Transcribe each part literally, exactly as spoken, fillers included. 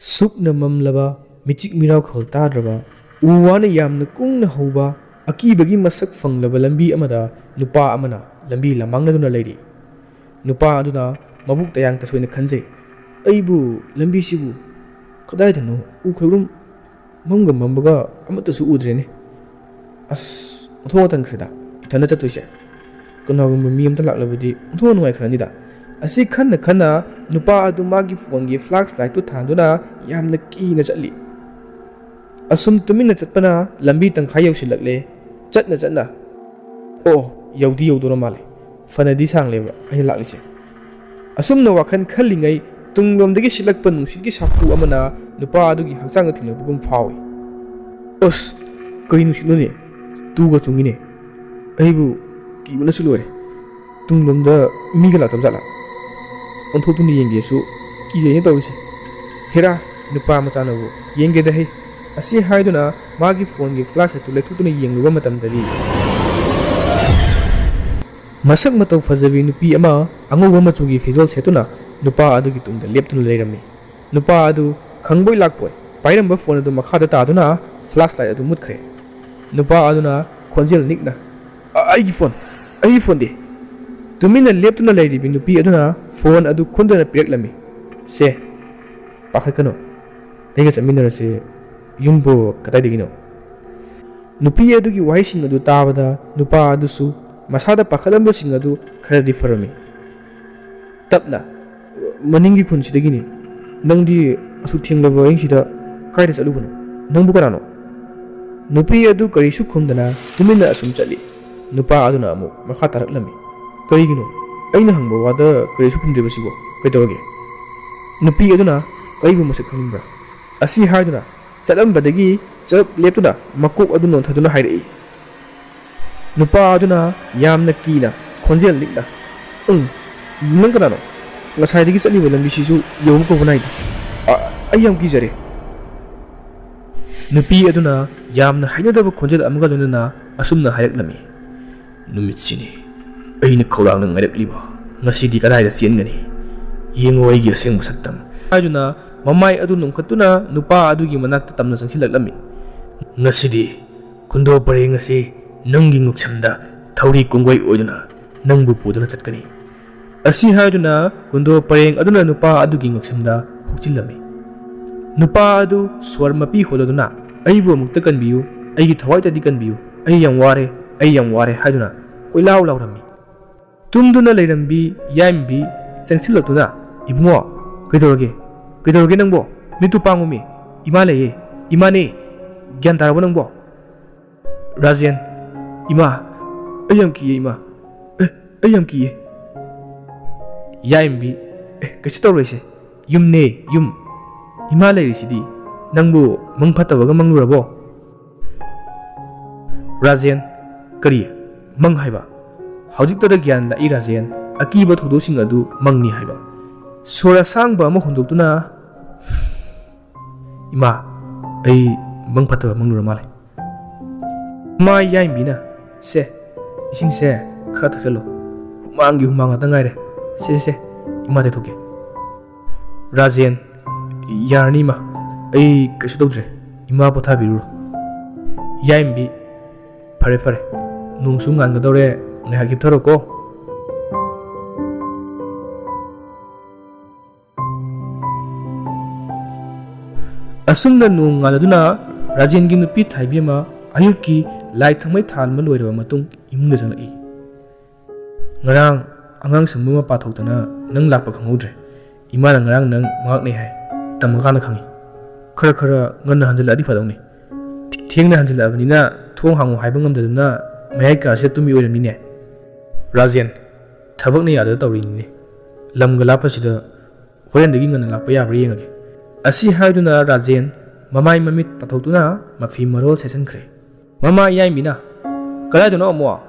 ꯁꯨꯛꯅ ꯃꯝꯂꯕ, ꯃꯤꯆꯤꯛ ꯃꯤꯔꯥꯎꯈꯣꯜ ꯇꯥꯗ꯭ꯔꯕ, ꯎ ꯋꯥꯅ ꯌꯥꯝꯅ ꯀꯨꯡꯅ ꯍꯧꯕ, ꯑꯀꯤꯕꯒꯤ ꯃꯁꯛ ꯐꯪꯂꯕ ꯂꯝꯕꯤ ꯑꯃꯗ ꯅꯨꯄꯥ ꯑꯃꯅ ꯂꯝꯕꯤ ꯂꯝꯃꯥꯡꯅꯗꯨꯅ ꯂꯩꯔꯤ꯫ ꯅꯨꯄꯥ ꯑꯗꯨꯅ ꯃꯕꯨꯛ ꯇꯌꯥꯡ ꯇꯁꯣꯏꯅ ꯈꯟꯖꯩ, "ꯑꯩꯕꯨ ꯂꯝꯕꯤꯁꯤꯕꯨ ꯀꯗꯥꯏꯗꯅꯣ ꯎꯈ꯭ꯔꯒꯨꯝ ꯃꯝꯒ ꯃꯝꯕꯒ ꯑꯃꯠꯇꯁꯨ ꯎꯗ꯭ꯔꯦꯅꯦ꯫ ꯑꯁ, ꯑꯣꯟꯊꯣꯛꯅ ꯇꯟꯈ꯭ꯔꯦꯗ, ꯏꯊꯟꯗ ꯆꯠꯇꯣꯏꯁꯦ꯫ ꯀꯅꯥꯒꯨꯝꯕ ꯃꯤ ꯑꯃꯇ ꯂꯥꯛꯂꯕꯗꯤ ꯑꯣꯟꯊꯣꯛꯅ ꯅꯨꯡꯉꯥꯏꯈ꯭ꯔꯅꯤꯗ"꯫ ꯑꯁꯤ ꯈꯟꯅ ꯈꯟꯅ ꯅꯨꯄꯥ ꯑꯗꯨ ꯃꯥꯒꯤ ꯐꯣꯟꯒꯤ ꯐ꯭ꯂꯥꯁ ꯂꯥꯏꯠꯇꯨ ꯊꯥꯟꯗꯨꯅ ꯌꯥꯝꯅ ꯀꯤꯅ ꯆꯠꯂꯤ꯫ ꯑꯁꯨꯝ ꯇꯨꯃꯤꯟꯅ ꯆꯠꯄꯅ ꯂꯝꯕꯤ ꯇꯪꯈꯥꯏ ꯌꯧꯁꯤꯜꯂꯛꯂꯦ꯫ ꯆꯠꯅ ꯆꯠꯅ, "ꯑꯣ, ꯌꯧꯗꯤ ꯌꯧꯗꯣꯔ ꯃꯥꯜꯂꯦ꯫ ꯐꯅꯗꯤ ꯁꯥꯡꯂꯦꯕ ꯑꯩꯅ ꯂꯥꯛꯂꯤꯁꯦ"꯫ ꯑꯁꯨꯝꯅ ꯋꯥꯈꯜ ꯈꯜꯂꯤꯉꯩ ꯇꯨꯡꯂꯣꯝꯗꯒꯤ ꯁꯤꯠꯂꯛꯄ ꯅꯨꯡꯁꯤꯠꯀꯤ ꯁꯥꯐꯨ ꯑꯃꯅ ꯅꯨꯄꯥ ꯑꯗꯨꯒꯤ ꯍꯛꯆꯥꯡꯗ ꯊꯦꯡꯂꯛꯄꯒꯨꯝ ꯐꯥꯎꯏ꯫ "ꯑꯁ, ꯀꯔꯤ ꯅꯨꯡꯁꯤꯠꯅꯣꯅꯦ? ꯇꯨꯒ ꯆꯨꯡꯉꯤꯅꯦ꯫ ꯑꯩꯕꯨ ꯀꯤꯕꯅꯁꯨ ꯂꯣꯏꯔꯦ꯫ ꯇꯨꯡꯂꯣꯝꯗ ꯃꯤꯒ ꯂꯥꯛꯇꯕ ꯖꯥꯠꯂꯥ? ꯑꯣꯟꯊꯣꯛꯇꯨꯅ ꯌꯦꯡꯒꯦꯁꯨ ꯀꯤꯖꯩꯅ ꯇꯧꯔꯤꯁꯦ꯫ ꯍꯦꯔꯥ, ꯅꯨꯄꯥ ꯃꯆꯥꯅꯕꯨ ꯌꯦꯡꯒꯦꯗ ꯍꯩ"꯫ ꯑꯁꯤ ꯍꯥꯏꯗꯨꯅ ꯃꯥꯒꯤ ꯐꯣꯟꯒꯤ ꯐ꯭ꯂꯥꯁ ꯂꯥꯏꯠꯇꯨ ꯂꯩꯊꯣꯛꯇꯨꯅ ꯌꯦꯡꯂꯨꯕ ꯃꯇꯝꯗꯗꯤ, ꯃꯁꯛ ꯃꯇꯧ ꯐꯖꯕꯤ ꯅꯨꯄꯤ ꯑꯃ ꯑꯉꯧꯕ ꯃꯆꯨꯒꯤ ꯐꯤꯖꯣꯜ ꯁꯦꯠꯇꯨꯅ ꯅꯨꯄꯥ ꯑꯗꯨꯒꯤ ꯇꯨꯡꯗ ꯂꯦꯞꯇꯨꯅ ꯂꯩꯔꯝꯃꯤ꯫ ꯅꯨꯄꯥ ꯑꯗꯨ ꯈꯪꯕꯣꯏ ꯂꯥꯛꯄꯣꯏ ꯄꯥꯏꯔꯝꯕ ꯐꯣꯟ ꯑꯗꯨ ꯃꯈꯥꯗ ꯇꯥꯗꯨꯅ ꯐ꯭ꯂꯥꯁ ꯂꯥꯏꯠ ꯑꯗꯨ ꯃꯨꯠꯈ꯭ꯔꯦ꯫ ꯅꯨꯄꯥ ꯑꯗꯨꯅ ꯈꯣꯟꯖꯦꯜ ꯅꯤꯛꯅ, "ꯑ-, ꯑꯩꯒꯤ ꯐꯣꯟ! ꯑꯩꯒꯤ ꯐꯣꯟꯗꯤ?" ꯇꯨꯃꯤꯟꯅ ꯂꯦꯞꯇꯨꯅ ꯂꯩꯔꯤꯕꯤ ꯅꯨꯄꯤ ꯑꯗꯨꯅ ꯐꯣꯟ ꯑꯗꯨ ꯈꯨꯟꯗꯨꯅ ꯄꯤꯔꯛꯂꯝꯃꯤ꯫ "ꯁꯦ, ꯄꯥꯈꯠꯀꯅꯨ, ꯑꯩꯒ ꯆꯠꯃꯤꯟꯅꯔꯁꯤ꯫ ꯌꯨꯝꯕꯨ ꯀꯗꯥꯏꯗꯒꯤꯅꯣ?" ꯅꯨꯄꯤ ꯑꯗꯨꯒꯤ ꯋꯥꯍꯩꯁꯤꯡ ꯑꯗꯨ ꯇꯥꯕꯗ ꯅꯨꯄꯥ ꯑꯗꯨꯁꯨ ꯃꯁꯥꯗ ꯄꯥꯈꯠꯂꯝꯕꯁꯤꯡ ꯑꯗꯨ ꯈꯔꯗꯤ ꯐꯔꯝꯃꯤ꯫ ꯇꯞꯅ, "ꯃꯅꯤꯡꯒꯤ ꯈꯨꯟꯁꯤꯗꯒꯤꯅꯤ꯫ ꯅꯪꯗꯤ ꯑꯁꯨꯛ ꯊꯦꯡꯂꯕ ꯑꯍꯤꯡꯁꯤꯗ ꯀꯥꯏꯗ ꯆꯠꯂꯨꯕꯅꯣ? ꯅꯪꯕꯨ ꯀꯅꯥꯅꯣ?" ꯅꯨꯄꯤ ꯑꯗꯨ ꯀꯔꯤꯁꯨ ꯈꯨꯝꯗꯅ ꯇꯨꯃꯤꯟꯅ ꯑꯁꯨꯝ ꯆꯠꯂꯤ꯫ ꯅꯨꯄꯥ ꯑꯗꯨꯅ ꯑꯃꯨꯛ ꯃꯈꯥ ꯇꯥꯔꯛꯂꯝꯃꯤ, "ꯀꯔꯤꯒꯤꯅꯣ? ꯑꯩꯅ ꯍꯪꯕ ꯋꯥꯗ ꯀꯔꯤꯁꯨ ꯈꯨꯝꯗ꯭ꯔꯤꯕꯁꯤꯕꯣ? ꯀꯩꯗꯧꯔꯒꯦ?" ꯅꯨꯄꯤ ꯑꯗꯨꯅ, "ꯑꯩꯕꯨ ꯃꯁꯛ ꯈꯪꯅꯤꯡꯕ꯭ꯔꯥ?" ꯑꯁꯤ ꯍꯥꯏꯗꯨꯅ ꯆꯠꯂꯝꯕꯗꯒꯤ ꯆꯞ ꯂꯦꯞꯇꯨꯅ ꯃꯀꯣꯛ ꯑꯗꯨ ꯅꯣꯟꯊꯗꯨꯅ ꯍꯥꯏꯔꯛꯏ꯫ ꯅꯨꯄꯥ ꯑꯗꯨꯅ ꯌꯥꯝꯅ ꯀꯤꯅ ꯈꯣꯟꯖꯦꯜ ꯂꯤꯛꯅ, "ꯎꯝ, ꯅꯪ ꯀꯅꯥꯅꯣ? ꯉꯁꯥꯏꯗꯒꯤ ꯆꯠꯂꯤꯕ ꯂꯝꯕꯤꯁꯤꯁꯨ ꯌꯧꯕ ꯀꯧꯕ ꯅꯥꯏꯗꯦ꯫ ꯑ-, ꯑꯩ ꯌꯥꯝ ꯀꯤꯖꯔꯦ"꯫ ꯅꯨꯄꯤ ꯑꯗꯨꯅ ꯌꯥꯝꯅ ꯍꯩꯅꯗꯕ ꯈꯣꯟꯖꯦꯜ ꯑꯃꯒ ꯂꯣꯏꯅꯅ ꯑꯁꯨꯝꯅ ꯍꯥꯏꯔꯛꯂꯝꯃꯤ, "ꯅꯨꯃꯤꯠꯁꯤꯅꯤ ꯑꯩꯅ ꯈꯧꯔꯥꯡꯅ ꯉꯥꯏꯔꯛꯂꯤꯕ꯫ ꯉꯁꯤꯗꯤ ꯀꯗꯥꯏꯗ ꯆꯦꯟꯒꯅꯤ? ꯌꯦꯡꯉꯨ ꯑꯩꯒꯤ ꯑꯁꯦꯡꯕ ꯁꯛꯇꯝ"꯫ ꯍꯥꯏꯗꯨꯅ ꯃꯃꯥꯏ ꯑꯗꯨ ꯅꯣꯡꯈꯠꯇꯨꯅ ꯅꯨꯄꯥ ꯑꯗꯨꯒꯤ ꯃꯅꯥꯛꯇ ꯇꯝꯅ ꯆꯪꯁꯤꯜꯂꯛꯂꯝꯃꯤ꯫ "ꯉꯁꯤꯗꯤ ꯀꯨꯟꯗꯣ ꯄꯔꯦꯡ ꯑꯁꯤ ꯅꯪꯒꯤ ꯉꯛꯁꯝꯗ ꯊꯧꯔꯤ ꯀꯣꯡꯒꯣꯏ ꯑꯣꯏꯗꯨꯅ ꯅꯪꯕꯨ ꯄꯨꯗꯨꯅ ꯆꯠꯀꯅꯤ"꯫ ꯑꯁꯤ ꯍꯥꯏꯗꯨꯅ ꯀꯨꯟꯗꯣ ꯄꯔꯦꯡ ꯑꯗꯨꯅ ꯅꯨꯄꯥ ꯑꯗꯨꯒꯤ ꯉꯛꯁꯝꯗ ꯍꯨꯛꯆꯤꯜꯂꯝꯃꯤ꯫ ꯅꯨꯄꯥ ꯑꯗꯨ ꯁ꯭ꯋꯔ ꯃꯄꯤ ꯍꯣꯜꯂꯗꯨꯅ, "ꯑꯩꯕꯨ ꯑꯃꯨꯛꯇ ꯀꯟꯕꯤꯌꯨ, ꯑꯩꯒꯤ ꯊꯋꯥꯏꯇꯗꯤ ꯀꯟꯕꯤꯌꯨ, ꯑꯩ ꯌꯥꯝ ꯋꯥꯔꯦ, ꯑꯩ ꯌꯥꯝ ꯋꯥꯔꯦ" ꯍꯥꯏꯗꯨꯅ ꯀꯣꯏꯂꯥꯎ ꯂꯥꯎꯔꯝꯃꯤ꯫ ꯇꯨꯝꯗꯨꯅ ꯂꯩꯔꯝꯕꯤ ꯌꯥꯏꯃꯕꯤ ꯆꯪꯁꯤꯜꯂꯛꯇꯨꯅ, "ꯏꯕꯨꯡꯉꯣ, ꯀꯩꯗꯧꯔꯒꯦ? ꯀꯩꯗꯧꯔꯒꯦ ꯅꯪꯕꯣ? ꯃꯤꯠꯇꯨ ꯄꯥꯡꯉꯨꯃꯤ꯫ ꯏꯃꯥ ꯂꯩꯌꯦ, ꯏꯃꯥꯅꯦ꯫ ꯒ꯭ꯌꯥꯟ ꯇꯥꯔꯕꯣ ꯅꯪꯕꯣ?" ꯔꯥꯖꯦꯟ, "ꯏꯃꯥ, ꯑꯩ ꯌꯥꯝ ꯀꯤꯌꯦ ꯏꯃꯥ꯫ ꯑꯦ, ꯑꯩ ꯌꯥꯝ ꯀꯤꯌꯦ"꯫ ꯌꯥꯏꯃꯕꯤ, "ꯑꯦ, ꯀꯩꯁꯨ ꯇꯧꯔꯣꯏꯁꯦ꯫ ꯌꯨꯝꯅꯦ, ꯌꯨꯝ꯫ ꯏꯃꯥ ꯂꯩꯔꯤꯁꯤꯗꯤ꯫ ꯅꯪꯕꯨ ꯃꯪ ꯐꯠꯇꯕꯒ ꯃꯪꯂꯨꯔꯕꯣ?" ꯔꯥꯖꯦꯟ, "ꯀꯔꯤ? ꯃꯪ ꯍꯥꯏꯕ?" ꯍꯧꯖꯤꯛꯇꯗ ꯒ꯭ꯌꯥꯟ ꯂꯥꯛꯏ ꯔꯥꯖꯦꯟ, ꯑꯀꯤꯕ ꯊꯧꯗꯣꯛꯁꯤꯡ ꯑꯗꯨ ꯃꯪꯅꯤ ꯍꯥꯏꯕ꯫ ꯁꯣꯔ ꯑꯁꯥꯡꯕ ꯑꯃ ꯍꯣꯟꯗꯣꯛꯇꯨꯅ, "ꯏꯃꯥ, ꯑꯩ ꯃꯪ ꯐꯠꯇꯕ ꯃꯪꯂꯨꯔ ꯃꯥꯜꯂꯦ"꯫ ꯃꯥ ꯌꯥꯏꯃꯕꯤꯅ, "ꯁꯦ, ꯏꯁꯤꯡꯁꯦ ꯈꯔ ꯊꯛꯆꯜꯂꯨ꯫ ꯍꯨꯃꯥꯡꯒꯤ ꯍꯨꯃꯥꯡ ꯉꯥꯛꯇ ꯉꯥꯏꯔꯦ꯫ ꯁꯦ, ꯁꯦ, ꯁꯦ, ꯏꯃꯥ ꯇꯩꯊꯣꯛꯀꯦ"꯫ ꯔꯥꯖꯦꯟ, "ꯌꯥꯔꯅꯤ ꯏꯃꯥ, ꯑꯩ ꯀꯩꯁꯨ ꯇꯧꯗ꯭ꯔꯦ꯫ ꯏꯃꯥ ꯄꯣꯊꯥꯕꯤꯔꯨꯔꯣ"꯫ ꯌꯥꯏꯃꯕꯤ, "ꯐꯔꯦ, ꯐꯔꯦ꯫ ꯅꯣꯡꯁꯨ ꯉꯥꯟꯒꯗꯧꯔꯦ, ꯉꯥꯏꯍꯥꯛ ꯍꯤꯞꯊꯔꯣꯀꯣ"꯫ ꯑꯁꯨꯝꯅ ꯅꯣꯡ ꯉꯥꯜꯂꯗꯨꯅ ꯔꯥꯖꯦꯟꯒꯤ ꯅꯨꯄꯤ ꯊꯥꯏꯕꯦꯝꯃ ꯑꯌꯨꯛꯀꯤ ꯂꯥꯏ ꯊꯥꯎꯃꯩ ꯊꯥꯟꯕ ꯂꯣꯏꯔꯕ ꯃꯇꯨꯡ ꯏꯃꯨꯡꯗ ꯆꯪꯂꯛꯏ꯫ "ꯉꯔꯥꯡ ꯑꯉꯥꯡ ꯁꯪꯕ ꯃꯄꯥ ꯊꯣꯛꯇꯅ ꯅꯪ ꯂꯥꯛꯄ ꯈꯪꯍꯧꯗ꯭ꯔꯦ꯫ ꯏꯃꯥꯅ ꯉꯔꯥꯡ ꯅꯪ ꯃꯉꯛꯅꯩ ꯍꯥꯏ꯫ ꯇꯝꯃꯀꯥꯟꯗ ꯈꯪꯉꯤ꯫ ꯈꯔ ꯈꯔ ꯉꯟꯅ ꯍꯟꯖꯤꯜꯂꯛꯑꯗꯤ ꯐꯗꯧꯅꯤ꯫ ꯊꯦꯡꯅ ꯍꯟꯖꯤꯜꯂꯛꯑꯕꯅꯤꯅ ꯊꯣꯡ ꯍꯥꯡꯉꯨ ꯍꯥꯏꯕ ꯉꯝꯗꯗꯨꯅ ꯃꯌꯥꯏ ꯀꯥꯁꯤꯗ ꯇꯨꯝꯃꯤ ꯑꯣꯏꯔꯝꯅꯤꯅꯦ"꯫ ꯔꯥꯖꯦꯟ, "ꯊꯕꯛꯅ ꯌꯥꯗꯗ ꯇꯧꯔꯤꯅꯤꯅꯦ꯫ ꯂꯝꯒ ꯂꯥꯞꯄꯁꯤꯗ ꯍꯣꯔꯦꯟꯗꯒꯤ ꯉꯟꯅ ꯂꯥꯛꯄ ꯌꯥꯕ꯭ꯔꯥ ꯌꯦꯡꯉꯒꯦ"꯫ ꯑꯁꯤ ꯍꯥꯏꯗꯨꯅ ꯔꯥꯖꯦꯟ ꯃꯃꯥꯏ ꯃꯃꯤꯠ ꯇꯥꯊꯣꯛꯇꯨꯅ ꯃꯐꯤ ꯃꯔꯣꯜ ꯁꯦꯠꯆꯟꯈ꯭ꯔꯦ꯫ ꯃꯃꯥ ꯌꯥꯏꯃꯕꯤꯅ, "ꯀꯗꯥꯏꯗꯅꯣ ꯑꯃꯨꯛ?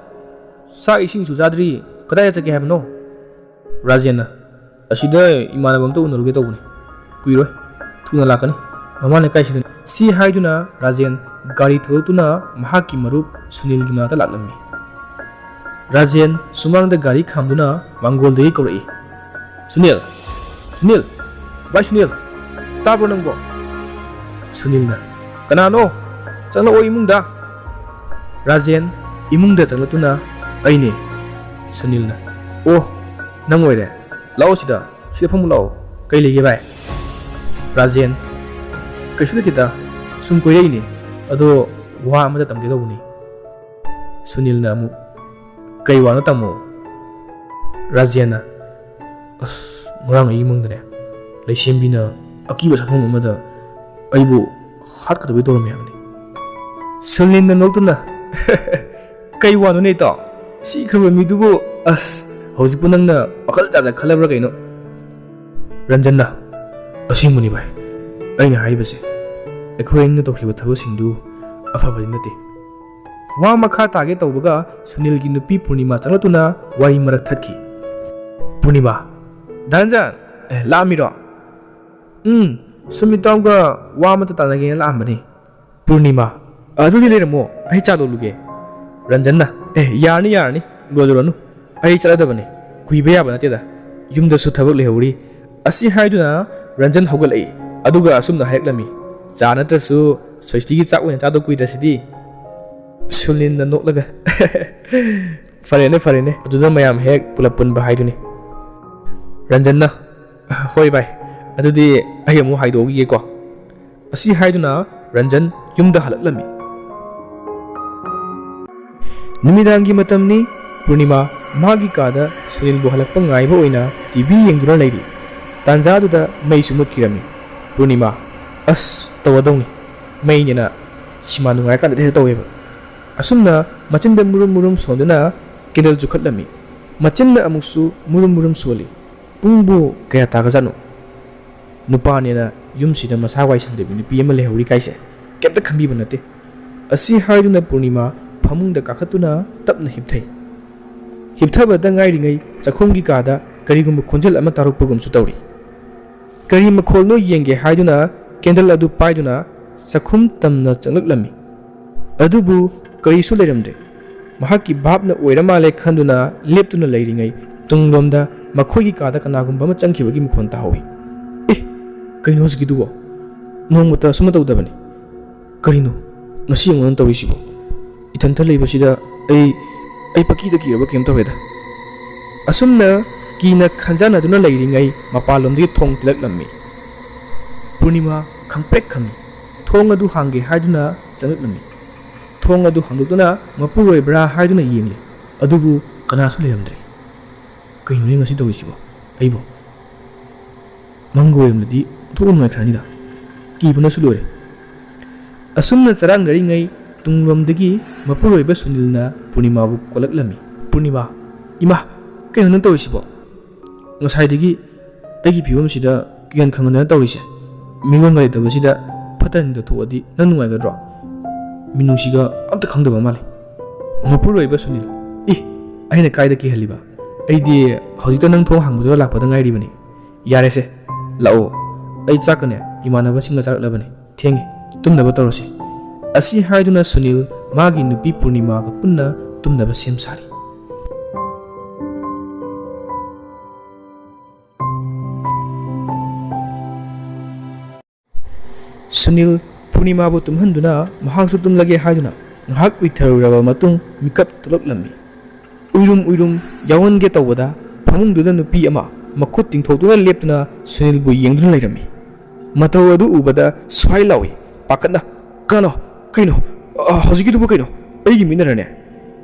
ꯆꯥꯛ ꯏꯁꯤꯡꯁꯨ ꯆꯥꯗ꯭ꯔꯤ, ꯀꯗꯥꯏꯗ ꯆꯠꯀꯦ ꯍꯥꯏꯕꯅꯣ?" ꯔꯥꯖꯦꯟꯅ, "ꯑꯁꯤꯗ ꯏꯃꯥꯟꯅꯕ ꯑꯝꯇ ꯎꯅꯔꯨꯒꯦ ꯇꯧꯕꯅꯤ꯫ ꯀꯨꯏꯔꯣꯏ, ꯊꯨꯅ ꯂꯥꯛꯀꯅꯤ꯫ ꯃꯃꯥ ꯂꯩꯀꯥꯏꯁꯤꯗꯅꯤ"꯫ ꯁꯤ ꯍꯥꯏꯗꯨꯅ ꯔꯥꯖꯦꯟ ꯒꯥꯔꯤ ꯊꯧꯗꯣꯛꯇꯨꯅ ꯃꯍꯥꯛꯀꯤ ꯃꯔꯨꯞ ꯁꯨꯅꯤꯜꯒꯤ ꯃꯅꯥꯛꯇ ꯂꯥꯛꯂꯝꯃꯤ꯫ ꯔꯥꯖꯦꯟ ꯁꯨꯃꯥꯡꯗ ꯒꯥꯔꯤ ꯈꯥꯝꯗꯨꯅ ꯃꯥꯡꯒꯣꯜꯗꯒꯤ ꯀꯧꯔꯛꯏ, "ꯁꯨꯅꯤꯜ! ꯁꯨꯅꯤꯜ! ꯚꯥꯏ ꯁꯨꯅꯤꯜ!" "ꯇꯥꯕ꯭ꯔꯣ ꯅꯪꯕꯣ?" ꯁꯨꯅꯤꯜꯅ, "ꯀꯅꯥꯅꯣ? ꯆꯪꯂꯛꯑꯣ ꯏꯃꯨꯡꯗ꯫" ꯔꯥꯖꯦꯟ ꯏꯃꯨꯡꯗ ꯆꯪꯂꯛꯇꯨꯅ, "ꯑꯩꯅꯦ꯫" ꯁꯨꯅꯤꯜꯅ, "ꯑꯣ, ꯅꯪ ꯑꯣꯏꯔꯦ꯫ ꯂꯥꯛꯑꯣ ꯁꯤꯗ, ꯁꯤꯗ ꯐꯝꯃꯨ ꯂꯥꯛꯑꯣ꯫ ꯀꯩ ꯂꯩꯒꯦ ꯚꯥꯏ?" ꯔꯥꯖꯦꯟ, "ꯀꯩꯁꯨ ꯂꯩꯇꯦꯗ, ꯁꯨꯝ ꯀꯣꯏꯔꯛꯏꯅꯦ꯫ ꯑꯗꯣ ꯋꯥ ꯑꯃꯇ ꯇꯝꯒꯦ ꯇꯧꯕꯅꯤ꯫" ꯁꯨꯅꯤꯜꯅ ꯑꯃꯨꯛ, "ꯀꯩ ꯋꯥꯅꯣ ꯇꯥꯃꯣ?" ꯔꯥꯖꯦꯟꯅ, "ꯑꯁ, ꯉꯔꯥꯡ ꯑꯩꯒꯤ ꯃꯪꯗꯅꯦ, ꯂꯩꯁꯦꯝꯕꯤꯅ ꯑꯀꯤꯕ ꯁꯛꯐꯝ ꯑꯃꯗ ꯑꯩꯕꯨ ꯍꯥꯠꯀꯗꯕꯩ ꯇꯧꯔꯝꯃꯦ ꯍꯥꯏꯕꯅꯤ꯫" ꯁꯨꯅꯤꯜꯅ ꯅꯣꯛꯇꯨꯅ, "ꯀꯩ ꯋꯥꯅꯣꯅꯦ ꯏꯇꯥꯎ? ꯁꯤꯈ꯭ꯔꯕ ꯃꯤꯗꯨꯕꯨ, ꯑꯁ, ꯍꯧꯖꯤꯛꯄꯨ ꯅꯪꯅ ꯋꯥꯈꯜ ꯖꯥꯠ ꯖꯥꯠ ꯈꯜꯂꯕ꯭ꯔꯥ ꯀꯩꯅꯣ?" ꯔꯟꯖꯟꯅ, "ꯑꯁꯦꯡꯕꯅꯤ ꯚꯥꯏ, ꯑꯩꯅ ꯍꯥꯏꯔꯤꯕꯁꯦ, ꯑꯩꯈꯣꯏ ꯑꯅꯤꯅ ꯇꯧꯈꯤꯕ ꯊꯕꯛꯁꯤꯡꯗꯨ ꯑꯐꯕꯗꯤ ꯅꯠꯇꯦ꯫" ꯋꯥ ꯃꯈꯥ ꯇꯥꯒꯦ ꯇꯧꯕꯒ ꯁꯨꯅꯤꯜꯒꯤ ꯅꯨꯄꯤ ꯄꯨꯔꯅꯤꯃꯥ ꯆꯪꯂꯛꯇꯨꯅ ꯋꯥꯔꯤ ꯃꯔꯛ ꯊꯠꯈꯤ꯫ ꯄꯨꯔꯅꯤꯃꯥ, "ꯗꯥ ꯔꯟꯖꯟ, ꯑꯦ, ꯂꯥꯛꯑꯝꯃꯤꯔꯣ?" "ꯎꯝ, ꯁꯨꯝ ꯏꯇꯥꯎꯒ ꯋꯥ ꯑꯃꯇ ꯇꯥꯟꯅꯒꯦꯅ ꯂꯥꯛꯑꯝꯕꯅꯤ꯫" ꯄꯨꯔꯅꯤꯃꯥ, "ꯑꯗꯨꯗꯤ ꯂꯩꯔꯝꯃꯣ, ꯑꯩ ꯆꯥ ꯂꯣꯜꯂꯨꯒꯦ꯫" ꯔꯟꯖꯟꯅ, "ꯑꯦ, ꯌꯥꯔꯅꯤ, ꯌꯥꯔꯅꯤ, ꯂꯣꯜꯂꯨꯔꯅꯨ, ꯑꯩ ꯆꯠꯂꯗꯕꯅꯤ, ꯀꯨꯏꯕ ꯌꯥꯕ ꯅꯠꯇꯦꯗ, ꯌꯨꯝꯗꯁꯨ ꯊꯕꯛ ꯂꯩꯍꯧꯔꯤ꯫" ꯑꯁꯤ ꯍꯥꯏꯗꯨꯅ ꯔꯟꯖꯟ ꯍꯧꯒꯠꯂꯛꯏ, ꯑꯗꯨꯒ ꯑꯁꯨꯝꯅ ꯍꯥꯏꯔꯛꯂꯝꯃꯤ, "ꯆꯥ ꯅꯠꯇ꯭ꯔꯁꯨ ꯁ꯭ꯋꯁꯇꯤꯒꯤ ꯆꯥꯛ ꯑꯣꯏꯅ ꯆꯥꯗꯧ ꯀꯨꯏꯗ꯭ꯔꯁꯤꯗꯤ꯫" ꯁꯨꯅꯤꯜꯅ ꯅꯣꯛꯂꯒ, "ꯐꯔꯦꯅꯦ, ꯐꯔꯦꯅꯦ, ꯑꯗꯨꯗ ꯃꯌꯥꯝ ꯍꯦꯛ ꯄꯨꯂꯞ ꯄꯨꯟꯕ ꯍꯥꯏꯗꯨꯅꯤ꯫" ꯔꯟꯖꯟꯅ, "ꯍꯣꯏ ꯚꯥꯏ, ꯑꯗꯨꯗꯤ ꯑꯩ ꯑꯃꯨꯛ ꯍꯥꯏꯗꯣꯛꯎꯈꯤꯒꯦꯀꯣ꯫" ꯑꯁꯤ ꯍꯥꯏꯗꯨꯅ ꯔꯟꯖꯟ ꯌꯨꯝꯗ ꯍꯜꯂꯛꯂꯝꯃꯤ꯫ ꯅꯨꯃꯤꯗꯥꯡꯒꯤ ꯃꯇꯝꯅꯤ꯫ ꯄꯨꯔꯅꯤꯃꯥ ꯃꯥꯒꯤ ꯀꯥꯗ ꯁꯨꯅꯤꯜꯕꯨ ꯍꯜꯂꯛꯄ ꯉꯥꯏꯕ ꯑꯣꯏꯅ ꯇꯤ ꯚꯤ ꯌꯦꯡꯗꯨꯅ ꯂꯩꯔꯤ꯫ ꯇꯥꯟꯖꯥꯗꯨꯗ ꯃꯩꯁꯨ ꯃꯨꯠꯈꯤꯔꯝꯃꯤ꯫ ꯄꯨꯔꯅꯤꯃꯥ, "ꯑꯁ, ꯇꯧꯔꯗꯧꯅꯤ꯫ ꯃꯩꯅꯦꯅ ꯁꯤꯃꯥ ꯅꯨꯡꯉꯥꯏꯔꯀꯥꯟꯗꯗꯤ ꯍꯦꯛꯇ ꯇꯧꯋꯦꯕ꯫" ꯑꯁꯨꯝꯅ ꯃꯆꯤꯟꯗ ꯃꯨꯔꯨꯝ ꯃꯨꯔꯨꯝ ꯁꯣꯟꯗꯨꯅ ꯀꯦꯟꯗꯜ ꯆꯨꯈꯠꯂꯝꯃꯤ꯫ ꯃꯆꯤꯟꯅ ꯑꯃꯨꯛꯁꯨ ꯃꯨꯔꯨꯝ ꯃꯨꯔꯨꯝ ꯁꯣꯜꯂꯤ꯫ ꯄꯨꯡꯕꯨ ꯀꯌꯥ ꯇꯥꯒꯖꯥꯠꯅꯣ? ꯅꯨꯄꯥꯅꯦꯅ ꯌꯨꯝꯁꯤꯗ ꯃꯁꯥ ꯋꯥꯏ ꯁꯪꯗꯕꯤ ꯅꯨꯄꯤ ꯑꯃ ꯂꯩꯍꯧꯔꯤ ꯀꯥꯏꯁꯦ ꯀꯩꯝꯇ ꯈꯟꯕꯤꯕ ꯅꯠꯇꯦ꯫ ꯑꯁꯤ ꯍꯥꯏꯗꯨꯅ ꯄꯨꯔꯅꯤꯃꯥ ꯐꯃꯨꯡꯗ ꯀꯥꯈꯠꯇꯨꯅ ꯇꯞꯅ ꯍꯤꯞꯊꯩ꯫ ꯍꯤꯞꯊꯕꯗ ꯉꯥꯏꯔꯤꯉꯩ ꯆꯥꯛꯈꯨꯝꯒꯤ ꯀꯥꯗ ꯀꯔꯤꯒꯨꯝꯕ ꯈꯣꯟꯖꯦꯜ ꯑꯃ ꯇꯥꯔꯛꯄꯒꯨꯝꯁꯨ ꯇꯧꯔꯤ꯫ ꯀꯔꯤ ꯃꯈꯣꯜꯅꯣ ꯌꯦꯡꯒꯦ ꯍꯥꯏꯗꯨꯅ ꯀꯦꯟꯗꯜ ꯑꯗꯨ ꯄꯥꯏꯗꯨꯅ ꯆꯥꯛꯈꯨꯝ ꯇꯝꯅ ꯆꯪꯂꯛꯂꯝꯃꯤ꯫ ꯑꯗꯨꯕꯨ ꯀꯔꯤꯁꯨ ꯂꯩꯔꯝꯗ꯭ꯔꯦ꯫ ꯃꯍꯥꯛꯀꯤ ꯚꯥꯞꯅ ꯑꯣꯏꯔ ꯃꯥꯜꯂꯦ ꯈꯟꯗꯨꯅ ꯂꯦꯞꯇꯨꯅ ꯂꯩꯔꯤꯉꯩ ꯇꯨꯡꯂꯣꯝꯗ ꯃꯈꯣꯏꯒꯤ ꯀꯥꯗ ꯀꯅꯥꯒꯨꯝꯕ ꯑꯃ ꯆꯪꯈꯤꯕꯒꯤ ꯃꯈꯣꯟ ꯇꯥꯍꯧꯏ꯫ "ꯑꯦ, "ꯀꯩꯅꯣ ꯍꯧꯖꯤꯛꯀꯤꯗꯨꯕꯣ? ꯅꯣꯡꯃꯇ ꯑꯁꯨꯝꯅ ꯇꯧꯗꯕꯅꯤ꯫ ꯀꯔꯤꯅꯣ ꯉꯁꯤ ꯑꯩꯉꯣꯟꯗ ꯇꯧꯔꯤꯁꯤꯕꯣ? ꯏꯊꯟꯇ ꯂꯩꯕꯁꯤꯗ ꯑꯩ, ꯑꯩ ꯄꯀꯤꯗ ꯀꯤꯔꯕ ꯀꯩꯅꯣꯝ ꯇꯧꯔꯦꯗ꯫" ꯑꯁꯨꯝꯅ ꯀꯤꯅ ꯈꯟꯖꯥꯟꯅꯗꯨꯅ ꯂꯩꯔꯤꯉꯩ ꯃꯄꯥꯟꯂꯣꯝꯗꯒꯤ ꯊꯣꯡ ꯊꯤꯜꯂꯛꯂꯝꯃꯤ꯫ ꯄꯨꯔꯅꯤꯃꯥ ꯈꯪꯄ꯭ꯔꯦꯛ ꯈꯪꯏ꯫ ꯊꯣꯡ ꯑꯗꯨ ꯍꯥꯡꯒꯦ ꯍꯥꯏꯗꯨꯅ ꯆꯪꯂꯛꯂꯝꯃꯤ꯫ ꯊꯣꯡ ꯑꯗꯨ ꯍꯥꯡꯗꯣꯛꯇꯨꯅ ꯃꯄꯨꯔꯣꯏꯕ꯭ꯔꯥ ꯍꯥꯏꯗꯨꯅ ꯌꯦꯡꯂꯤ꯫ ꯑꯗꯨꯕꯨ ꯀꯅꯥꯁꯨ ꯂꯩꯔꯝꯗ꯭ꯔꯦ꯫ "ꯀꯩꯅꯣꯅꯦ ꯉꯁꯤ ꯇꯧꯔꯤꯁꯤꯕꯣ? ꯑꯩꯕꯨ ꯃꯪꯒ ꯑꯣꯏꯔꯝꯂꯗꯤ ꯑꯣꯟꯊꯣꯛꯅ ꯅꯨꯡꯉꯥꯏꯈ꯭ꯔꯅꯤꯗ꯫ ꯀꯤꯕꯅꯁꯨ ꯂꯣꯏꯔꯦ꯫" ꯑꯁꯨꯝꯅ ꯆꯔꯥꯡꯅꯔꯤꯉꯩ ꯇꯨꯡꯂꯣꯝꯗꯒꯤ ꯃꯄꯨꯔꯣꯏꯕ ꯁꯨꯅꯤꯜꯅ ꯄꯨꯔꯅꯤꯃꯥꯕꯨ ꯀꯣꯜꯂꯛꯂꯝꯃꯤ꯫ ꯄꯨꯔꯅꯤꯃꯥ, "ꯏꯃꯥ, ꯀꯩꯅꯣ ꯅꯪ ꯇꯧꯔꯤꯁꯤꯕꯣ? ꯉꯁꯥꯏꯗꯒꯤ ꯑꯩꯒꯤ ꯐꯤꯕꯝꯁꯤꯗ ꯀꯤꯍꯟ ꯈꯪꯍꯟꯗꯅ ꯇꯧꯔꯤꯁꯦ꯫ ꯃꯤꯔꯣꯟꯒ ꯂꯩꯇꯕꯁꯤꯗ ꯐꯠꯇ ꯍꯥꯎꯗꯤ ꯊꯣꯛꯑꯗꯤ ꯅꯪ ꯅꯨꯡꯉꯥꯏꯒꯗ꯭ꯔꯣ? ꯃꯤꯅꯨꯡꯁꯤꯒ ꯑꯝꯇ ꯈꯪꯗꯕ ꯃꯥꯜꯂꯦ꯫" ꯃꯄꯨꯔꯣꯏꯕ ꯁꯨꯅꯤꯜ, "ꯏ, ꯑꯩꯅ ꯀꯥꯏꯗ ꯀꯤꯍꯜꯂꯤꯕ? ꯑꯩꯗꯤ ꯍꯧꯖꯤꯛꯇ ꯅꯪ ꯊꯣꯡ ꯍꯥꯡꯕꯗꯨꯗ ꯂꯥꯛꯄꯗ ꯉꯥꯏꯔꯤꯕꯅꯤ꯫ ꯌꯥꯔꯦꯁꯦ, ꯂꯥꯛꯑꯣ, ꯑꯩ ꯆꯥꯛꯀꯅꯦ ꯏꯃꯥꯟꯅꯕꯁꯤꯡꯒ ꯆꯥꯔꯛꯂꯕꯅꯤ꯫ ꯊꯦꯡꯉꯦ, ꯇꯨꯝꯅꯕ ꯇꯧꯔꯁꯤ꯫" ꯑꯁꯤ ꯍꯥꯏꯗꯨꯅ ꯁꯨꯅꯤꯜ ꯃꯥꯒꯤ ꯅꯨꯄꯤ ꯄꯨꯔꯅꯤꯃꯥꯒ ꯄꯨꯟꯅ ꯇꯨꯝꯅꯕ ꯁꯦꯝ ꯁꯥꯔꯤ꯫ ꯁꯨꯅꯤꯜ ꯄꯨꯔꯅꯤꯃꯥꯕꯨ ꯇꯨꯝꯍꯟꯗꯨꯅ ꯃꯍꯥꯛꯁꯨ ꯇꯨꯝꯂꯒꯦ ꯍꯥꯏꯗꯨꯅ ꯉꯥꯏꯍꯥꯛ ꯎꯏꯊꯔꯨꯔꯕ ꯃꯇꯨꯡ ꯃꯤꯀꯞ ꯊꯣꯛꯂꯛꯂꯝꯃꯤ꯫ ꯎꯏꯔꯨꯝ ꯎꯏꯔꯨꯝ ꯌꯥꯎꯍꯟꯒꯦ ꯇꯧꯕꯗ ꯐꯃꯨꯡꯗꯨꯗ ꯅꯨꯄꯤ ꯑꯃ ꯃꯈꯨꯠ ꯇꯤꯡꯊꯣꯛꯇꯨꯅ ꯂꯦꯞꯇꯨꯅ ꯁꯨꯅꯤꯜꯕꯨ ꯌꯦꯡꯗꯨꯅ ꯂꯩꯔꯝꯃꯤ꯫ ꯃꯇꯧ ꯑꯗꯨ ꯎꯕꯗ ꯁ꯭ꯋꯥꯏ ꯂꯥꯎꯏ, ꯄꯥꯈꯠꯅ, "ꯀꯅꯥꯅꯣ? ꯀꯩꯅꯣ? ꯑ, ꯍꯧꯖꯤꯛꯀꯤꯗꯨꯕꯨ ꯀꯩꯅꯣ? ꯑꯩꯒꯤ ꯃꯤꯠꯅꯔꯅꯦ?"